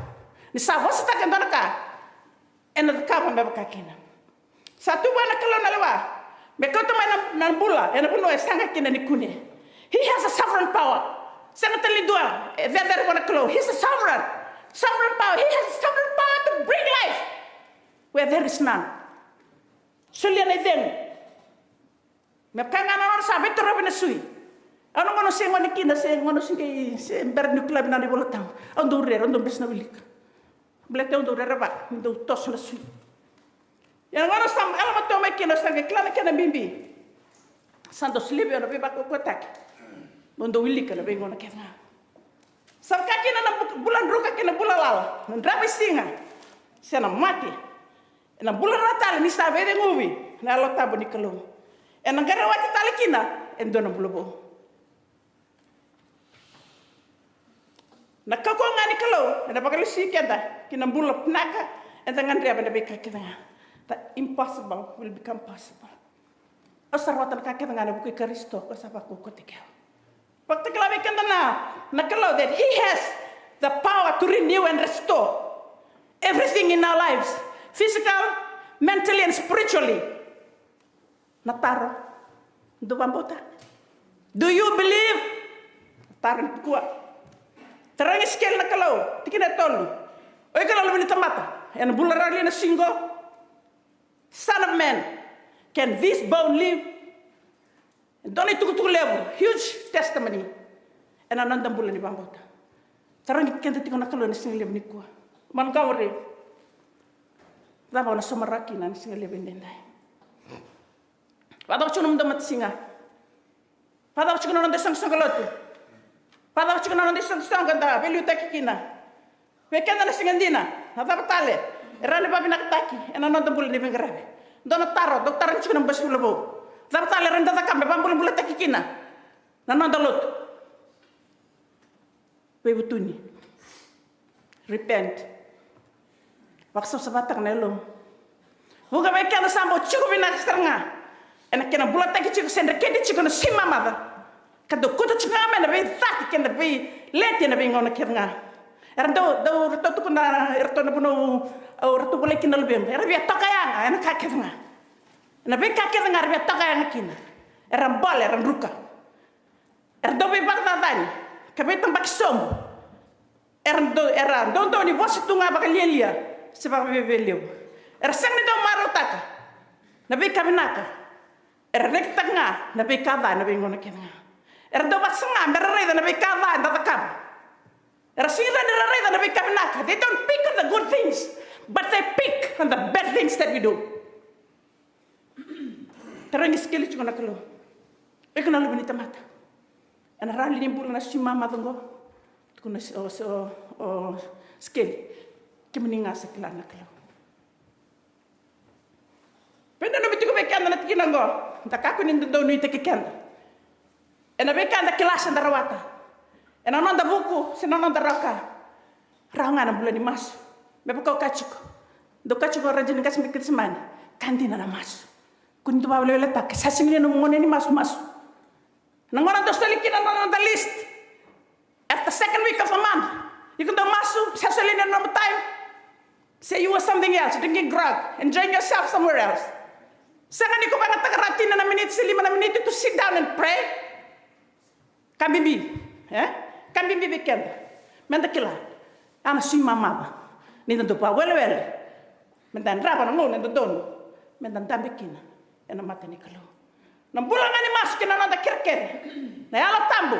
Ni sa vosataka e dua na ka, ena cakava me vaka kina. Sa tu vua na Kalou na lewa me kauta mai na, na bula ena vanua e sega kina ni kune. He has a sovereign power. Sega tale ni dua e cecere vua na Kalou. He's a sovereign. Sovereign power. He has a sovereign power to bring life where there is none. Solia na icegu. Me vaka ga na nona sa veitorovi na sui. Au na gauna se gone kina, se gauna se qai se bera ni kila vinaka na iVolatabu, au dau rere, au dau bese na wilika. Baleta au dau rerevaka ni dau toso na sui. Ia na gauna sa yalomatua mai kina, au sa qai kila na kena bibi. Sa dau solia vei au na veivakaukauwataki meu dau wilika na veigauna kece ga. Sa vaka kina na bu-, bula druka kei na bula lala, na dravuisiga se na mate. Ena bula rawa tale ni sa veiceguvi na Yalo Tabu ni Kalou. Ena qai rawati tale kina e dua na bula vou. Na kaukauwa ga ni Kalou ena vakalesui keda ki na bula vinaka eda gadreva ena veika kece ga. The impossible will become possible. Au sa rawata na ka kece ga ena vuku i Karisito, ko sa vakaukauwataki au. Vakatakila vei keda na, na Kalou that he has the power to renew and restore everything in our lives, physical, mentally and spiritually. Na taro, dou vakabauta? Do you believe? Na taro nikua. Tarogi Isikeli na Kalou, tikina e tolu. O iko na luve ni tamata, ena bula rawa li na siga qo? Son of man, can this bone live? E dua na itukutuku levu, huge testimony. Ena noda bula ni vakabauta. Tarogi keda tiko na Kalou ena siga levu nikua. Montgomery. Cava o na sauma rawa kina ena siga levu edaidai? Vakacava tiko na noda matasiga? Vakacava tiko na noda isoqosoqo lotu? Vakacava tiko na noda isoqosoqo eda veiliutaki kina? Vei keda na siga dina, na cava tale e rawa ni vakavinakataki ena noda bula ni veiqaravi? Dua na taro dau tarogi tiko na bose vula vou. Cava tale e rawa ni da cakava me vakabulabulataki kina na noda lotu? Veivutuni. Repent. Vakasavasavataka na yalomu. Vuqa vei keda sa bau tiko vinaka sara ga ena kena bulataki tiko se dreketi tiko na sui mamaca. Ka dau kauta tiko ga mai na veicati kei na veileti ena veigauna kece ga. Era dau, dau, ratou tukuna, eratou na vanua au ratou volai kina na luvequ, era via toka yaga ena ka kece ga. Ena veika kece ga era via toka yaga kina. Era bole, era druka. Era dau veivakacacani ka veitabaki sobu. Era dau, era dau dau ni vosa tu ga vakalialia se vakaviavialevu. Era sega ni dau marautaka na veika vinaka. Era rekitaka ga na veika ca ena veigauna kece ga. Era dau vakasaga me ra raica na veika ca eda cakava. Era sega ni rawa ni ra raica na veika vinaka. They don't pick on the good things, but they pick on the bad things that we do. Tarogi Isikeli tiko na Kalou, o iko na luve ni tamata, ena rawa li ni bula na sui mamaca oqo? Tukuna o, o, o Isikeli, kemuni ga sa kila na Kalou. Veinanumi tiko vei keda na tikina oqo, da kakua ni dodonu nuitaki keda ena veika eda kila se da rawata ena noda vuku se na noda rawa ka. Rawa ga na bula ni masu. Me vaka au kaya tiko, dau kaya tiko o Rajini Qase mai Kecisemani, ka dina na masu. Kua ni dau vakaweleweletaka, sa sega ni nomu gauna ni masu, masu. Na gauna dau soli kina na noda list. At the second week of the month, iko dau masu, sa soli na nomu time. Say you were something else, drinking grog, enjoying yourself somewhere else. Sega ni ko vakayagataka rawa tini na miniti se lima na miniti to sit down and pray. Ka bibi, e? Ka bibi vei keda me da kila. A na sui mamaca ni da dau vakawelewele, me da yadrava na gauna e dodonu me da dabe kina ena mata ni Kalou. Na bula ga ni masu kei na noda kerekere, na Yalo Tabu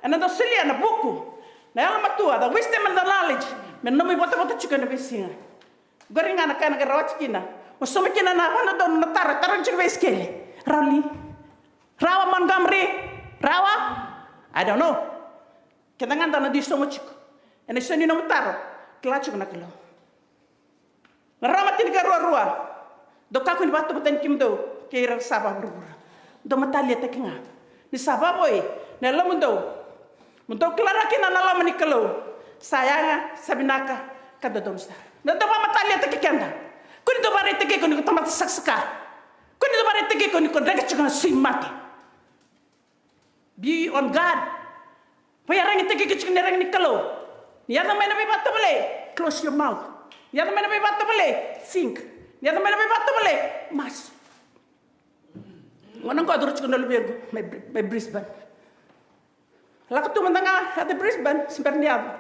ena dau solia na vuku, na yalomatua, the wisdom and the knowledge, me nomu ivotavota tiko ena veisiga. Qori ga na ka ena qai rawati kina mo sauma kina na vakadodonu na taro e tarogi tiko vei Isikeli. Rawa li? Rawa Montgomery? Rawa? I don't know. Keda ga da na dui sauma tiko ena isau ni nomu taro, kila tiko na Kalou. Na Roma tinikarua rua. Dou kakua ni vakatavutani kemudou kei ira sa vakavuravura. Dou mataliataki ga, ni sa vakavoui na yalomudou, mo dou kila rawa kina na loma ni Kalou sa yaga, sa vinaka, ka dodonu sara. Na dou vakamataliataki keda. Kua ni dou vakaraitaki iko ni ko tamata sakasaka. Kua ni dou vakaraitaki iko ni ko dreke tiko na sui mate. Be on guard. Vakaiyaragitaki iko tiko ni iyaragi ni Kalou. Ni yaco mai na veivakatovolei, close your mouth. Ni yaco mai na veivakatovolei, think. Ni yaco mai na veivakatovolei, masu. Gauna qo a curu tiko na luvequ mai Bri-, mai Brisbane. Lako tu mada ga yata Brisbane, se bera ni yaco.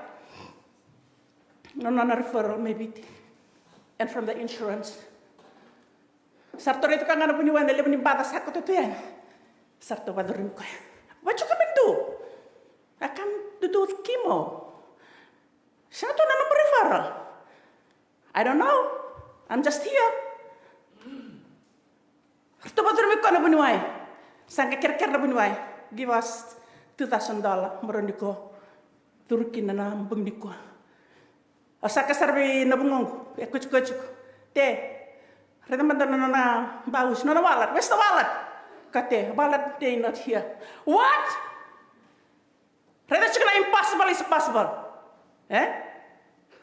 Na nona referral mai Viti. And from the insurance. Sa ratou raica ga na vuniwai na levu ni baca sa koto tu yani. Sa ratou vacurumi koya. What you coming do? I come to do chemo. Sega tu na nomu referral. I don't know. I'm just here. Ratou vacurumi koya na vuniwai. Sa qai kerekere na vuniwai, give us two thousand dollar, mo rawa ni ko curu kina na bogi nikua. Au sa kaya sara vei na vugoqu e kotikoti tiko, Te, raica mada na nona bausi, nona wallet. Where's the wallet? Ka Te, wallet, Te, not here. What? Raica tiko na impossible is possible. E?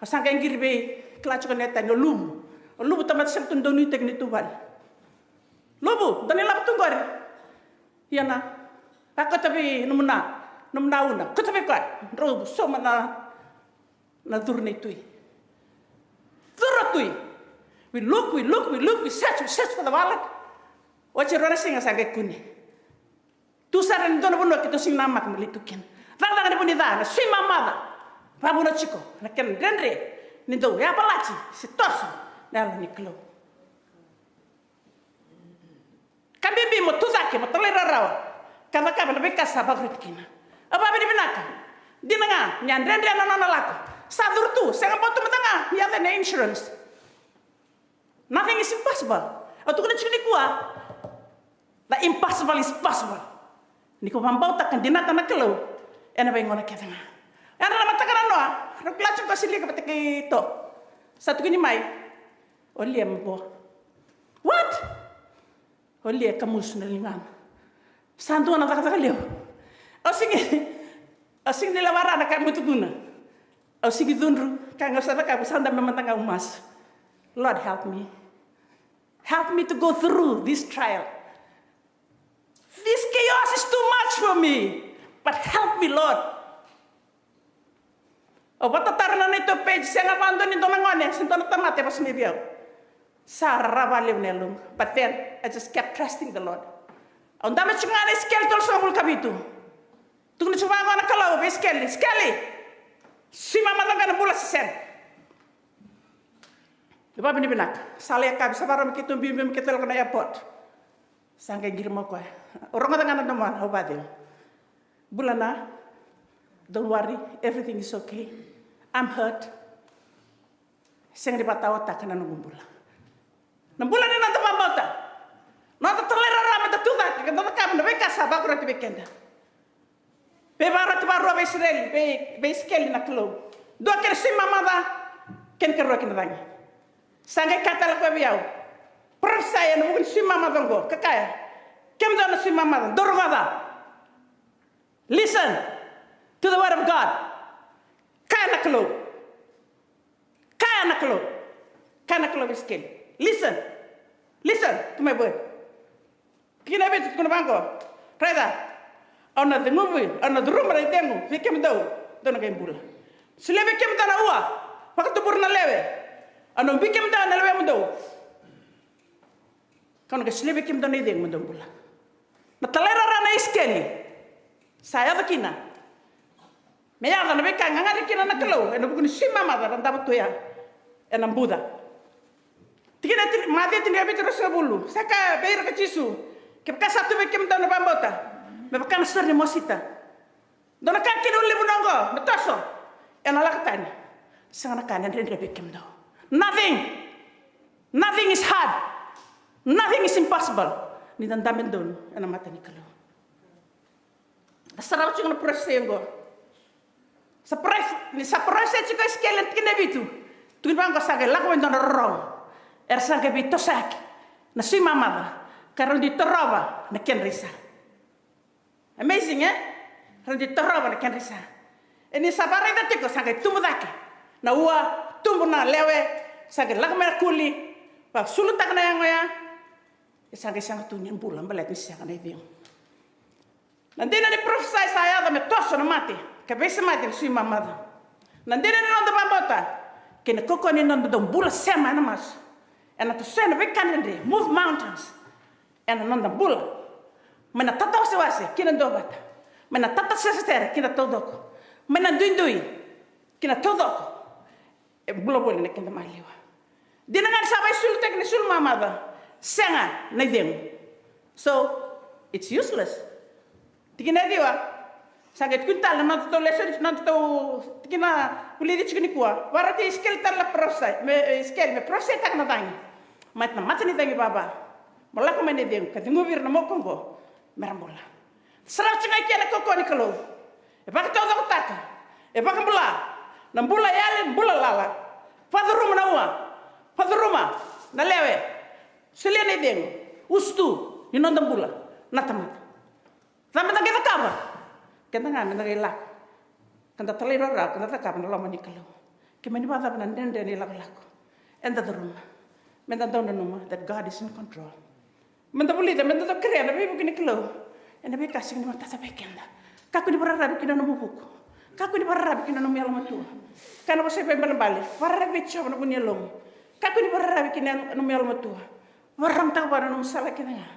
Au sa qai qiri vei, kila tiko na tani o Lumu. O luvu tamata sega tu ni dau nuitaki ni tu vale. Luvu, dau ni lava tu qori. Ia na, a kauta vei nomu na, nomu na una, kauta vei koya. Drau sauma na, na curu nei tui. Curu tui. We look, we look, we look, we search, we search for the wallet. Oti e rua na siga sa qai kune. Tu sara ena dua na vanua keitou sega ni namaka me lai tu kina. Cakacaka ni vu ni ca, na sui mamaca. Vavuna tiko na kena dredre ni dau yavalati se toso na Yalo ni Kalou. Ka bibi mo tu cake, mo talairawarawa ka cakava na veika sa vakaroti kina. Au vakavinavinaka. Dina ga ni a dredre na nona lako, sa curu tu, sega bau tu mada ga ni yaco ena insurance. Nothing is impossible. Au tukuna tiko nikua, the impossible is possible. Ni ko vakabauta ka dinata na Kalou ena veigauna kece ga. Ena mataka nanoa, rau kila tiko ko Silika vata kei To. Sa tukuni mai, o Lia me vo. What? O Lia e kamusu na ligana. Sa dua na cakacaka levu. Au sega, au sega ni lewa rawa na ka meu tukuna. Au sega ni cudru, ka ga au sa cakava, sa dabe mada ga au masu. Lord, help me. Help me to go through this trial. This chaos is too much for me. But help me, Lord. Au vakatataro na neitou page, sega vakadua ni dua na gone se dua na tamata e vosa mai vei au. Sa rarawa vakalevu na yaloqu. But then I just kept trusting the Lord. Au dabe tiko ga ena Isikeli tolusagavulu ka vitu. Tukuna tiko vaqo na Kalou vei Isikeli, Isikeli, sui mamaca ga na bula se sega? Vakavinavinaka. Sa lai yakavi, sa vakarau me keitou biubiu me keitou lako na airport. Sa qai qiri mai o koya. Au rogoca ga na domona, au vakacegu. Bula na, don't worry, everything is okay. I'm hurt. Sega ni vakataotaka na noqu bula. Na bula ni noda vakabauta. Noda talairawarawa meda tu cake, ka da cakava na veika sa vakaroti vei keda. Veivakaroti vakarua vei Isireli, vei, vei Isikeli na Kalou. Dua kena sui mamaca, kena ikarua kena cagi. Sa qai kaya tale o koya vei au, parofisai ena vuku ni sui mamaca oqo, ka kaya, kemudou na sui mamaca, dou rogoca. Listen to the word of God. Kaya na Kalou. Kaya na Kalou. Kaya na Kalou vei Isikeli. Listen. Listen to my word. Tikina e vitu tukuna vaqo. Raica. Au na ceguvi, au na curuma na icegu vei kemudou, dou na qai bula. Solia vei kemudou na ua vakatubura na lewe. Au na ubi kemudou ena lewemudou. Kau na qai solia vei kemudou na icegu mo dou bula. Na talairawarawa nei Isikeli sa yaco kina. Me yaco na veika e gagari kina na Kalou ena vuku ni sui mamaca era davo tu ya ena buca. Tikina e tini, Maciu tinikarua vitu, ruasagavulu. Sa kaya vei ira ko Jisu, kevaka sa tu vei kemudou na vakabauta me vaka na sore ni mosita, dou na kaya kina na ulunivanua oqo me toso, ena lako tani. Sega na ka ena dredre vei kemudou. Nothing, nothing is hard. Nothing is impossible. Ni da dabe donu ena mata ni Kalou. Da sarava tiko na parofisai oqo. Sa parofisai, ni sa parofisai tiko o Isikeli ena tikina e vitu. Tukuni vaqo sa qai lako mai dua na rorogo. Era sa qai veitosoyaki na sui mamaca ka rau dui torova na kedra isa. Amazing, e? Rau dui torova na kedra isa. E ni sa vakaraica tiko sa qai tubu cake na ua, tubu na lewe, sa qai lako mai na kuli, vakasulutaka na yago ya. E sa qai sega tu ni bula baleta ni sega na icegu. Na dina ni parofisai sa yaco me toso na mate ka veisemati na sui mamaca. Na dina ni noda vakabauta kei na kaukauwa ni noda dau bula sema ena masu, ena tosoya na veika dredre, move mountains. Ena noda bula, mai na tatawasewase ki na duavata, mai na tatasesere ki na taucoko, mai na duidui ki na taucoko. E bula voli na keda maliwa. Dina ga ni sa vakaisulutaki na sui mamaca, sega na icegu. So it's useless. Tikina e ciwa. Sa qai tukuni tale na nodatou lesoni, na nodatou tikina vulici tiko nikua. Vakaroti Isikeli tale na parofisai, me, Isikeli me parofisaitaka na cagi mai na mata ni cagi vava, mo lako mai na icegu ka ceguvi ira na moku oqo me ra bula. Sarava tiko ga i ke na kaukauwa ni Kalou. E vakataucokotaka, e vakabula na bula yali, bula lala. Vakacuruma na ua, vakacuruma na lewe. Solia na icegu, usutu ni noda bula na tamata. Cava meda qai cakava? Keda ga meda qai lako ka da talairawarawa ka da cakava na loma ni Kalou. Ke mani vakacava na dredre ni lakolako, eda curuma. Meda dau nanuma that God is in control. Meda vulica, meda dau kerea na veivuke ni Kalou ena veika sega ni matata vei keda. Kakua ni vakararavi ki na nomu vuku. Kakua ni vakararavi ki na nomu yalomatua. Kaya na vosa i Vakaibalebale, vakararavi vei Jiova na vu ni yalomu. Kakua ni vakararavi ki na nomu yalomatua. Vakararamataka vua na nomu sala kece ga.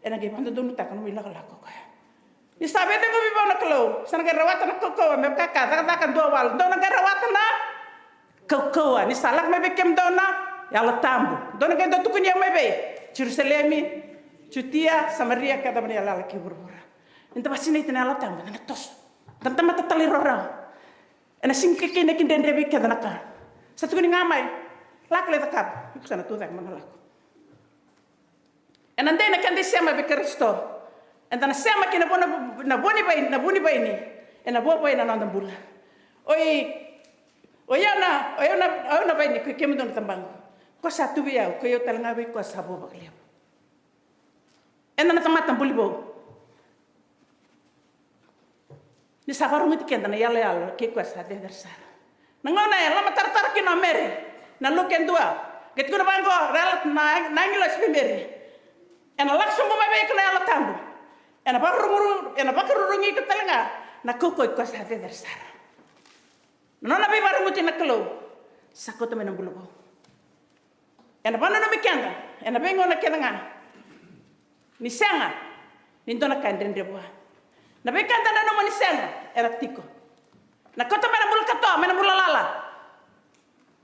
Ena qai vakadodonutaka na nomu ilakolako o koya. Ni sa veiceguvi vou na Kalou, sa na qai rawata na kaukauwa me vaka ka cakacaka dua walu. Dou na qai rawata na kaukauwa ni sa lako mai vei kemudou na Yalo Tabu. Dou na qai dau tukuni au mai vei Jerusalemi, Jutia, Samaria, ka yacova na iyalayala kei vuravura. Ni da vakasinaiti ena Yalo Tabu, da na toso. Da na tamata talairawarawa. Ena sega ni kei na kidredre vei keda na ka. Sa tukuni ga mai, lako lai cakava. Iko sa na tu cake mo na lako. Ena dei na keda isema vei Karisito. Eda na sema ki na vu, na vu ni vaini, na vu ni vaini. Ena vuavuai na noda bula. Oi, oi au na, oi au na, oi au na vaini, koi kemudou na tabaqu. Ko sa tu vei au, koi au tale ga vei ko sa vua vakalevu. Eda na tamata buli vou. Ni sa vakaruguti keda na iyaloyalo kei koya sa cecere sara. Na gauna e lomataratara kina o Meri, na Luke e dua, qai tukuna vaqo, ra yala na, na agilosi vei Meri. Ena lako sobu mai vei iko na Yalo Tabu. Ena vakaruru, ena vakarurugi iko tale ga na kaukauwa i koya sa cecere sara. Na nona veivakaruguti na Kalou sa kauta mai na bula vou. Ena vakananumi keda ena veigauna kece ga ni sega ni dua na ka e dredre vua. Na veika eda nanuma ni sega era tiko. Na kauta mai na bula katoa mai na bula lala.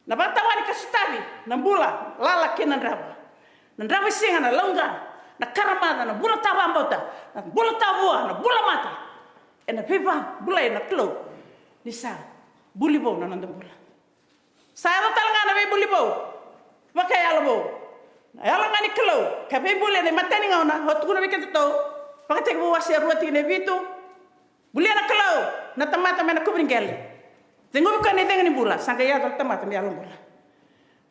Na vakatawani ka sotavi na bula lala kei na drava. Na drava i siga, na lauqa, na karamaca, na bula tawabauta, na bula tavua, na bula mata. Ena veivakabulai na Kalou ni sa buli vou na noda bula. Sa yaco tale ga na veibuli vou, vakayalo vou. Na Yalo ga ni Kalou ka veibuli ena imatai ni gauna, au tukuna vei kedatou, Vakatekivu wase e rua tikina e vitu. Bulia na Kalou na tamata mai na kuvu ni qele. Ceguvi koya na icegu ni bula, sa qai yaco na tamata me yalo bula.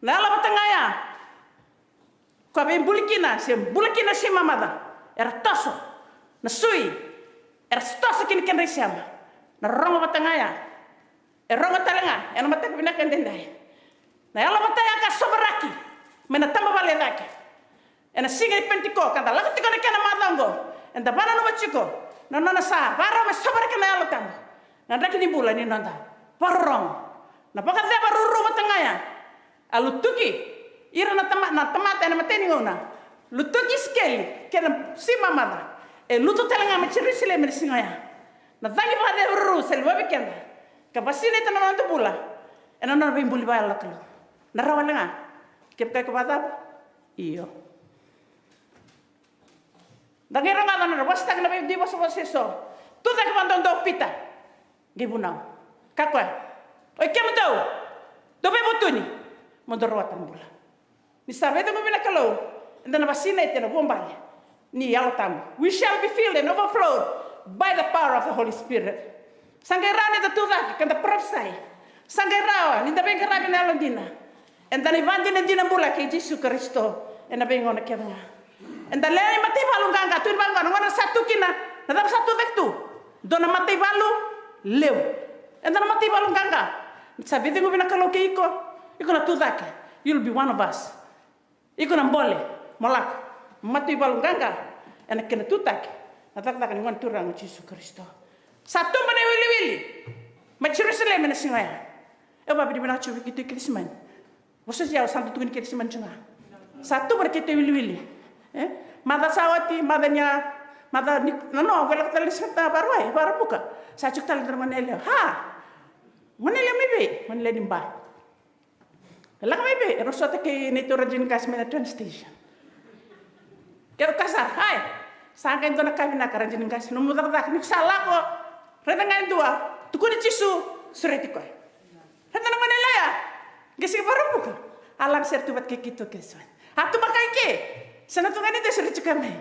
Na yalo vata ga ya, koya veibuli kina se bula kina se mamaca, era toso na sui, era toso kina kedra isema. Na rorogo vata ga ya, e rogo tale ga ena mataka vinaka edaidai. Na yalo vata ya ka sovaraki mai na tabavale e cake. Ena siga ni Penitiko ka da lako tiko na kena macawa oqo, eda vakananuma tiko na nona sa vakarau me sovaraki na Yalo Tabu na draki ni bula ni noda vakarorogo. Na vakaceva ruru vata ga ya, a lutuki ira na tama, na tamata ena matai ni gauna. Lutuki Isikeli kei na si mamaca. E lutu tale ga mai Jerusalemi ena siga oya. Na cagi vakaceva ruru sa liwavi keda ka vakasinaita na noda bula ena nona veibuli vakayalo na Kalou. Na rawa wale ga. Kevaka iko vakacava? Io. Da qai rogoca na nodra vosataka na veidivosavosa eso. Tucake vakadodonu o Pita. Qai vunau. Kaya o koya, oi kemudou, dou veivutuni mo dou rawata na bula. Ni sa veiceguvi na Kalou, eda na vakasinaiti ena vuabale ni Yalo Tabu. We shall be filled and overflowed by the power of the Holy Spirit. Sa qai rawa ni da tucake ka da parofisai. Sa qai rawa ni da veiqaravi ena yalodina. Eda na ivakadinadina bula kei Jisu Karisito ena veigauna kece ga. Eda lewe ni mataivalu qaqa, tukuni vaqo na gauna sa tu kina, na cava sa tucake tu? Dua na mataivalu levu. Eda na mataivalu qaqa. Sa veiceguvi na Kalou kei iko, iko na tucake. You'll be one of us. Iko na bole mo lako mataivalu qaqa ena kena tutaki na cakacaka ni Gone Turaga o Jisu Karisito. Sa tubu na iwiliwili mai Jerusalemi ena siga oya. Au vakavinavinaka tiko vei keitou i Kecisemani. Vosoti au, sa dau tukuni Kecisemani tiko ga. Sa tubu na keitou iwiliwili. E? Macawa sa oti, macawa ni a, macawa ni, nanoa, au qai lako tale ni Siviti na Vakarauwai, Vakaraubuka. Sa tiko tale na gone yalewa. Ha! Gone yalewa mai vei? Gone yalewa ni Ba. E lako mai vei? Erau sota kei neitou radini qase mai na train station. Keitou kaya sara, hai, sa qai dua na ka vinaka radini qase, nomu cakacaka, ni ko sa lako, raica ga e dua, tukuni Jisu, sureti koya. Raica na gone yalewa ya, qai sega ni Vakaraubuka. A laga sere tu vata kei keitou Kecisemani. A tu beka i ke, sa na tu ga ni dua e sureti koya mai.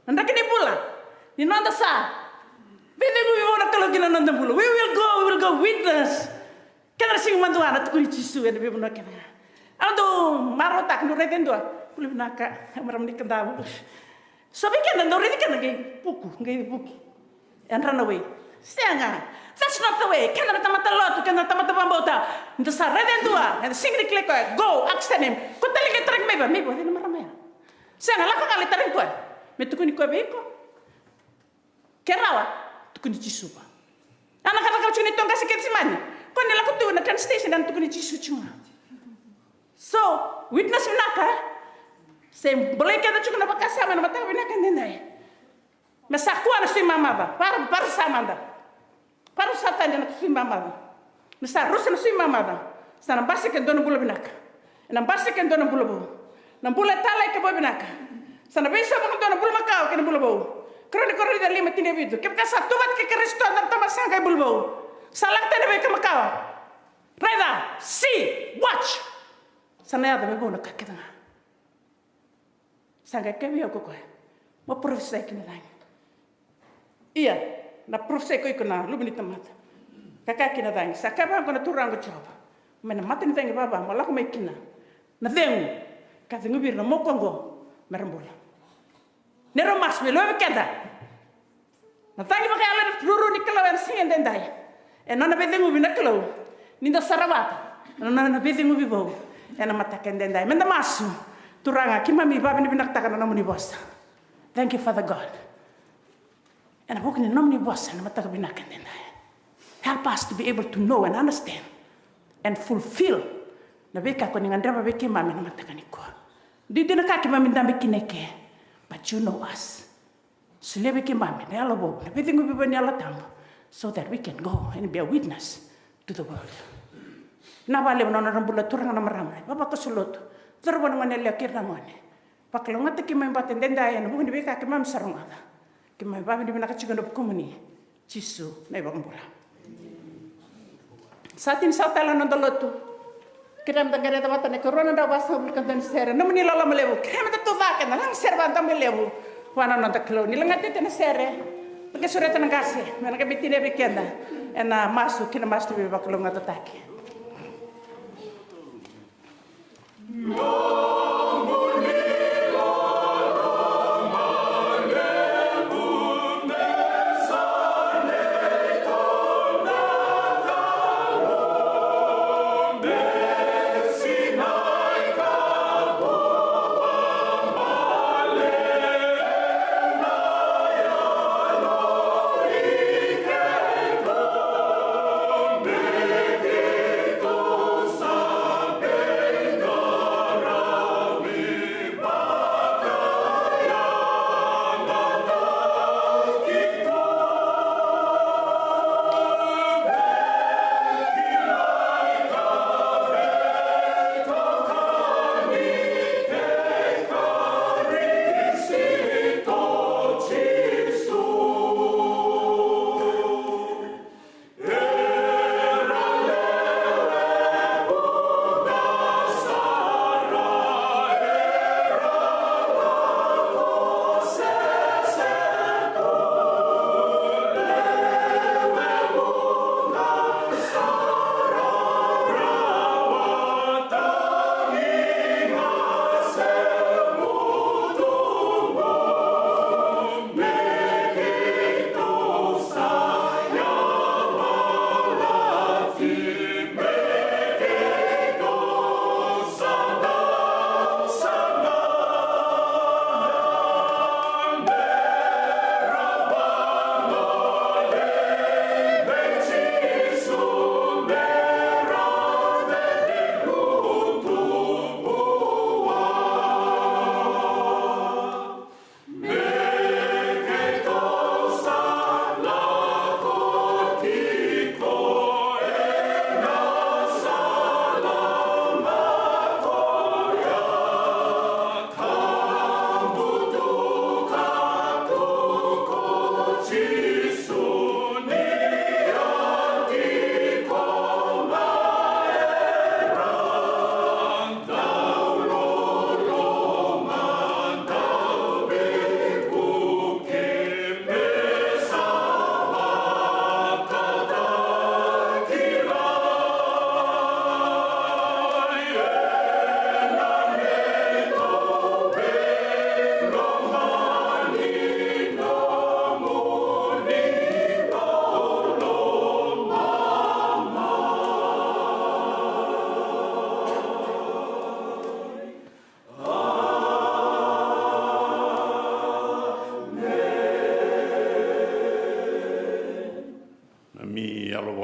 Na draki ni bula ni noda sa veiceguvi vou na Kalou ki na noda bula. We will go, we will go witness. Keda na sega ni madua na tukuni Jisu ena veivanua kece ga. Au dau marautaka niu raica e dua. Bula vinaka, au marama ni Kadavu. So vei keda dau raici keda qai vuku, qai vuki. Yadra na wei. Sega. That's not the way. Keda na tamata lotu, keda na tamata vakabauta. Ni da sa raica e dua, eda sega ni kilai koya, go, ask the name. Ko tale qai tarai mai vei, mai vei na marama ya. Sega, lako ga lai tarai koya. Me tukuni koya vei iko. Ke rawa, tukuni Jisu vua. Ana ka cakava tiko ni toqasi Kecisemani. Ko ni lako tu na train station, ena tukuni Jisu tiko ga. So, witness vinaka, e? Se bolei keda tiko na vakasama ena mataka vinaka edaidai. Me sa kua na sui mamaca, vara, vara sa mada. Vara sa tani na sui mamaca. Me sa rusa na sui mamaca. Sa na basika e dua na bula vinaka. Ena basika e dua na bula vou. Na bula e talai ka vou vinaka. Sa na veisau vakadua na bula makawa kei na bula vou. Karua ni Korinica lima, tini ka vitu. Kevaka sa tu vata kei Karisito na tamata sa qai bula vou. Sa lako tani na veika makawa. Raica, see, watch. Sa na yaco me vou na ka kece ga. Sa qai kaya vei au ko koya, mo profesai ki na cagi. Ia, na profesai ko iko na luve ni tamata. Ka kaya ki na cagi, sa kaya vaqo na Turaga ko Jiova, mai na mata ni cagi vava mo lako mai kina, na cegu ka ceguvi ira na moku oqo me ra bula. Ni ra masu me love keda. Na cagi vakayalo ena ruru ni Kalou ena siga edaidai. E nona veiceguvi na Kalou. Ni da sa rawata na nona veiceguvi vou ena mataka edaidai. Me da masu. Turaga, keimami vakavinavinakataka na nomuni vosa. Thank you, Father God. Ena vuku ni nomuni vosa ena mataka vinaka edaidai. Help us to be able to know and understand and fulfill na veika ko ni gadreva vei keimami ena mataka nikua. Didi na ka keimami dabe kina eke, but you know us. Solia vei keimami na yalo vou, na veiceguvi vou ni Yalo Tabu, so that we can go and be a witness to the world. Na vakalevu na nodra bula turaga na marama, ivavakoso lotu, cauravou, na gone yalewa kei ira na gone. Vakalougatataki keimami vata edaidai ena vuku ni veika keimami sa rogoca. Keimami vakavinavinaka tiko ena vukumuni, Jisu na iVakabula. Sa tini sa tale na noda lotu. Kerea meda qai raica vata na ikarua na drau vasagavulu ka dua ni sere. Nomuni loloma levu. Kerea meda tucake na lagasere vakadabui levu vua na noda Kalou. Ni lagati oti na sere. Da qai sureta na qase me na qai biuti vei keda ena masu kei na masu ni veivakalougatataki.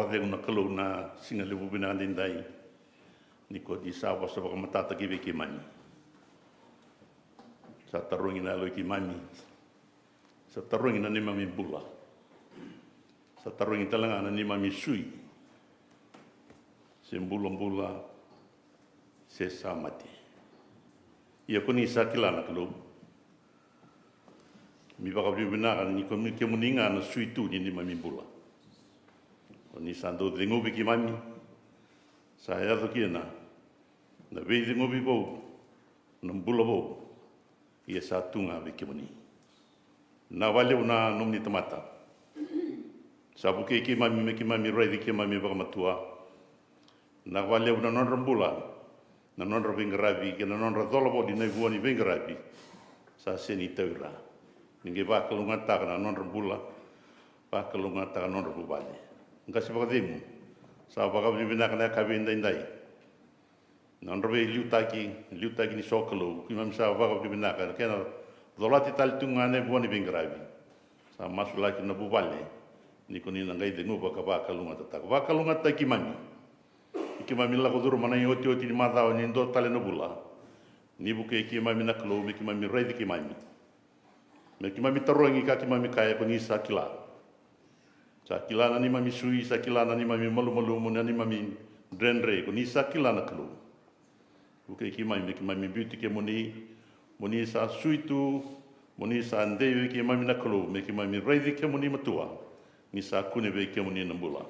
Vakacegu na Kalou na siga levu vinaka daidai, ni ko ni sa vosa vakamatatataki vei keimami. Sa tarogi na yalo i keimami. Sa tarogi na neimami bula. Sa tarogi tale ga na neimami sui, se bulabula, se sa mate. Ia ko ni sa kila na Kalou. Mi vakavinavinaka ni ko ni kemuni ga na sui tu ni neimami bula. Ko ni sa dau ceguvi keimami. Sa yaco kina na veiceguvi vou, na bula vou. Ia sa tu ga vei kemuni. Na vakalevu na nomuni tamata. Sa vukei keimami me keimami raici keimami vakamatua. Na vakalevu na nodra bula, na nodra veiqaravi kei na nodra cola voli na ivua ni veiqaravi. Sa seni tau i ra. Ni qai vakalougatataka na nodra bula, vakalougatataka na nodra vuvale. Qase vakacegu. Sa vakavinavinaka na yakavi edaidai. Na nodra veiliutaki, liutaki ni sokalou, keimami sa vakavinavinaka na kena colati tale tu ga na ivua ni veiqaravi. Sa masulaki na vuvale, ni ko ni na qai ceguva ka vakalougatataka. Vakalougatataki keimami. Ni keimami lako curuma na iotioti ni macawa ni dua tale na vula. Ni vukei keimami na Kalou me keimami raici keimami. Me keimami tarogi ka keimami kaya ko ni sa kila. Sa kila na neimami sui, sa kila na neimami malumalumu, na neimami dredre, ko ni sa kila na Kalou. Vukei keimami me keimami biuti kemuni, mo ni sa sui tu, mo ni sa dei vei keimami na Kalou, me keimami raici kemuni matua, ni sa kune vei kemuni na bula.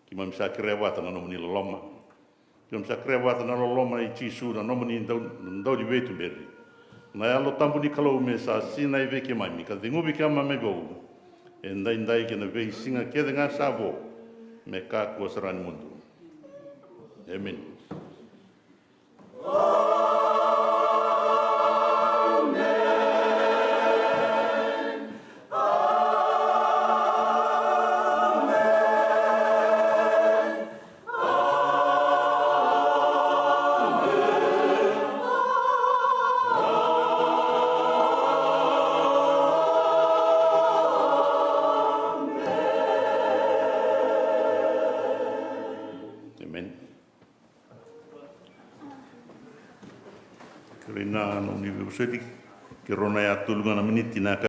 Keimami sa kerea vata na nomuni loloma. Keimami sa kerea vata na loloma i Jisu na nomuni dau, dau ni veituberi. Na Yalo Tabu ni Kalou me sa sinai vei keimami, ka ceguvi keimami vou. Edaidai kei na veisiga kece ga sa vo, me kakua sara ni mudu. Emeni. Emeni. Kerei na nomuni veivosoti. Keirau na ya tolu ga na miniti na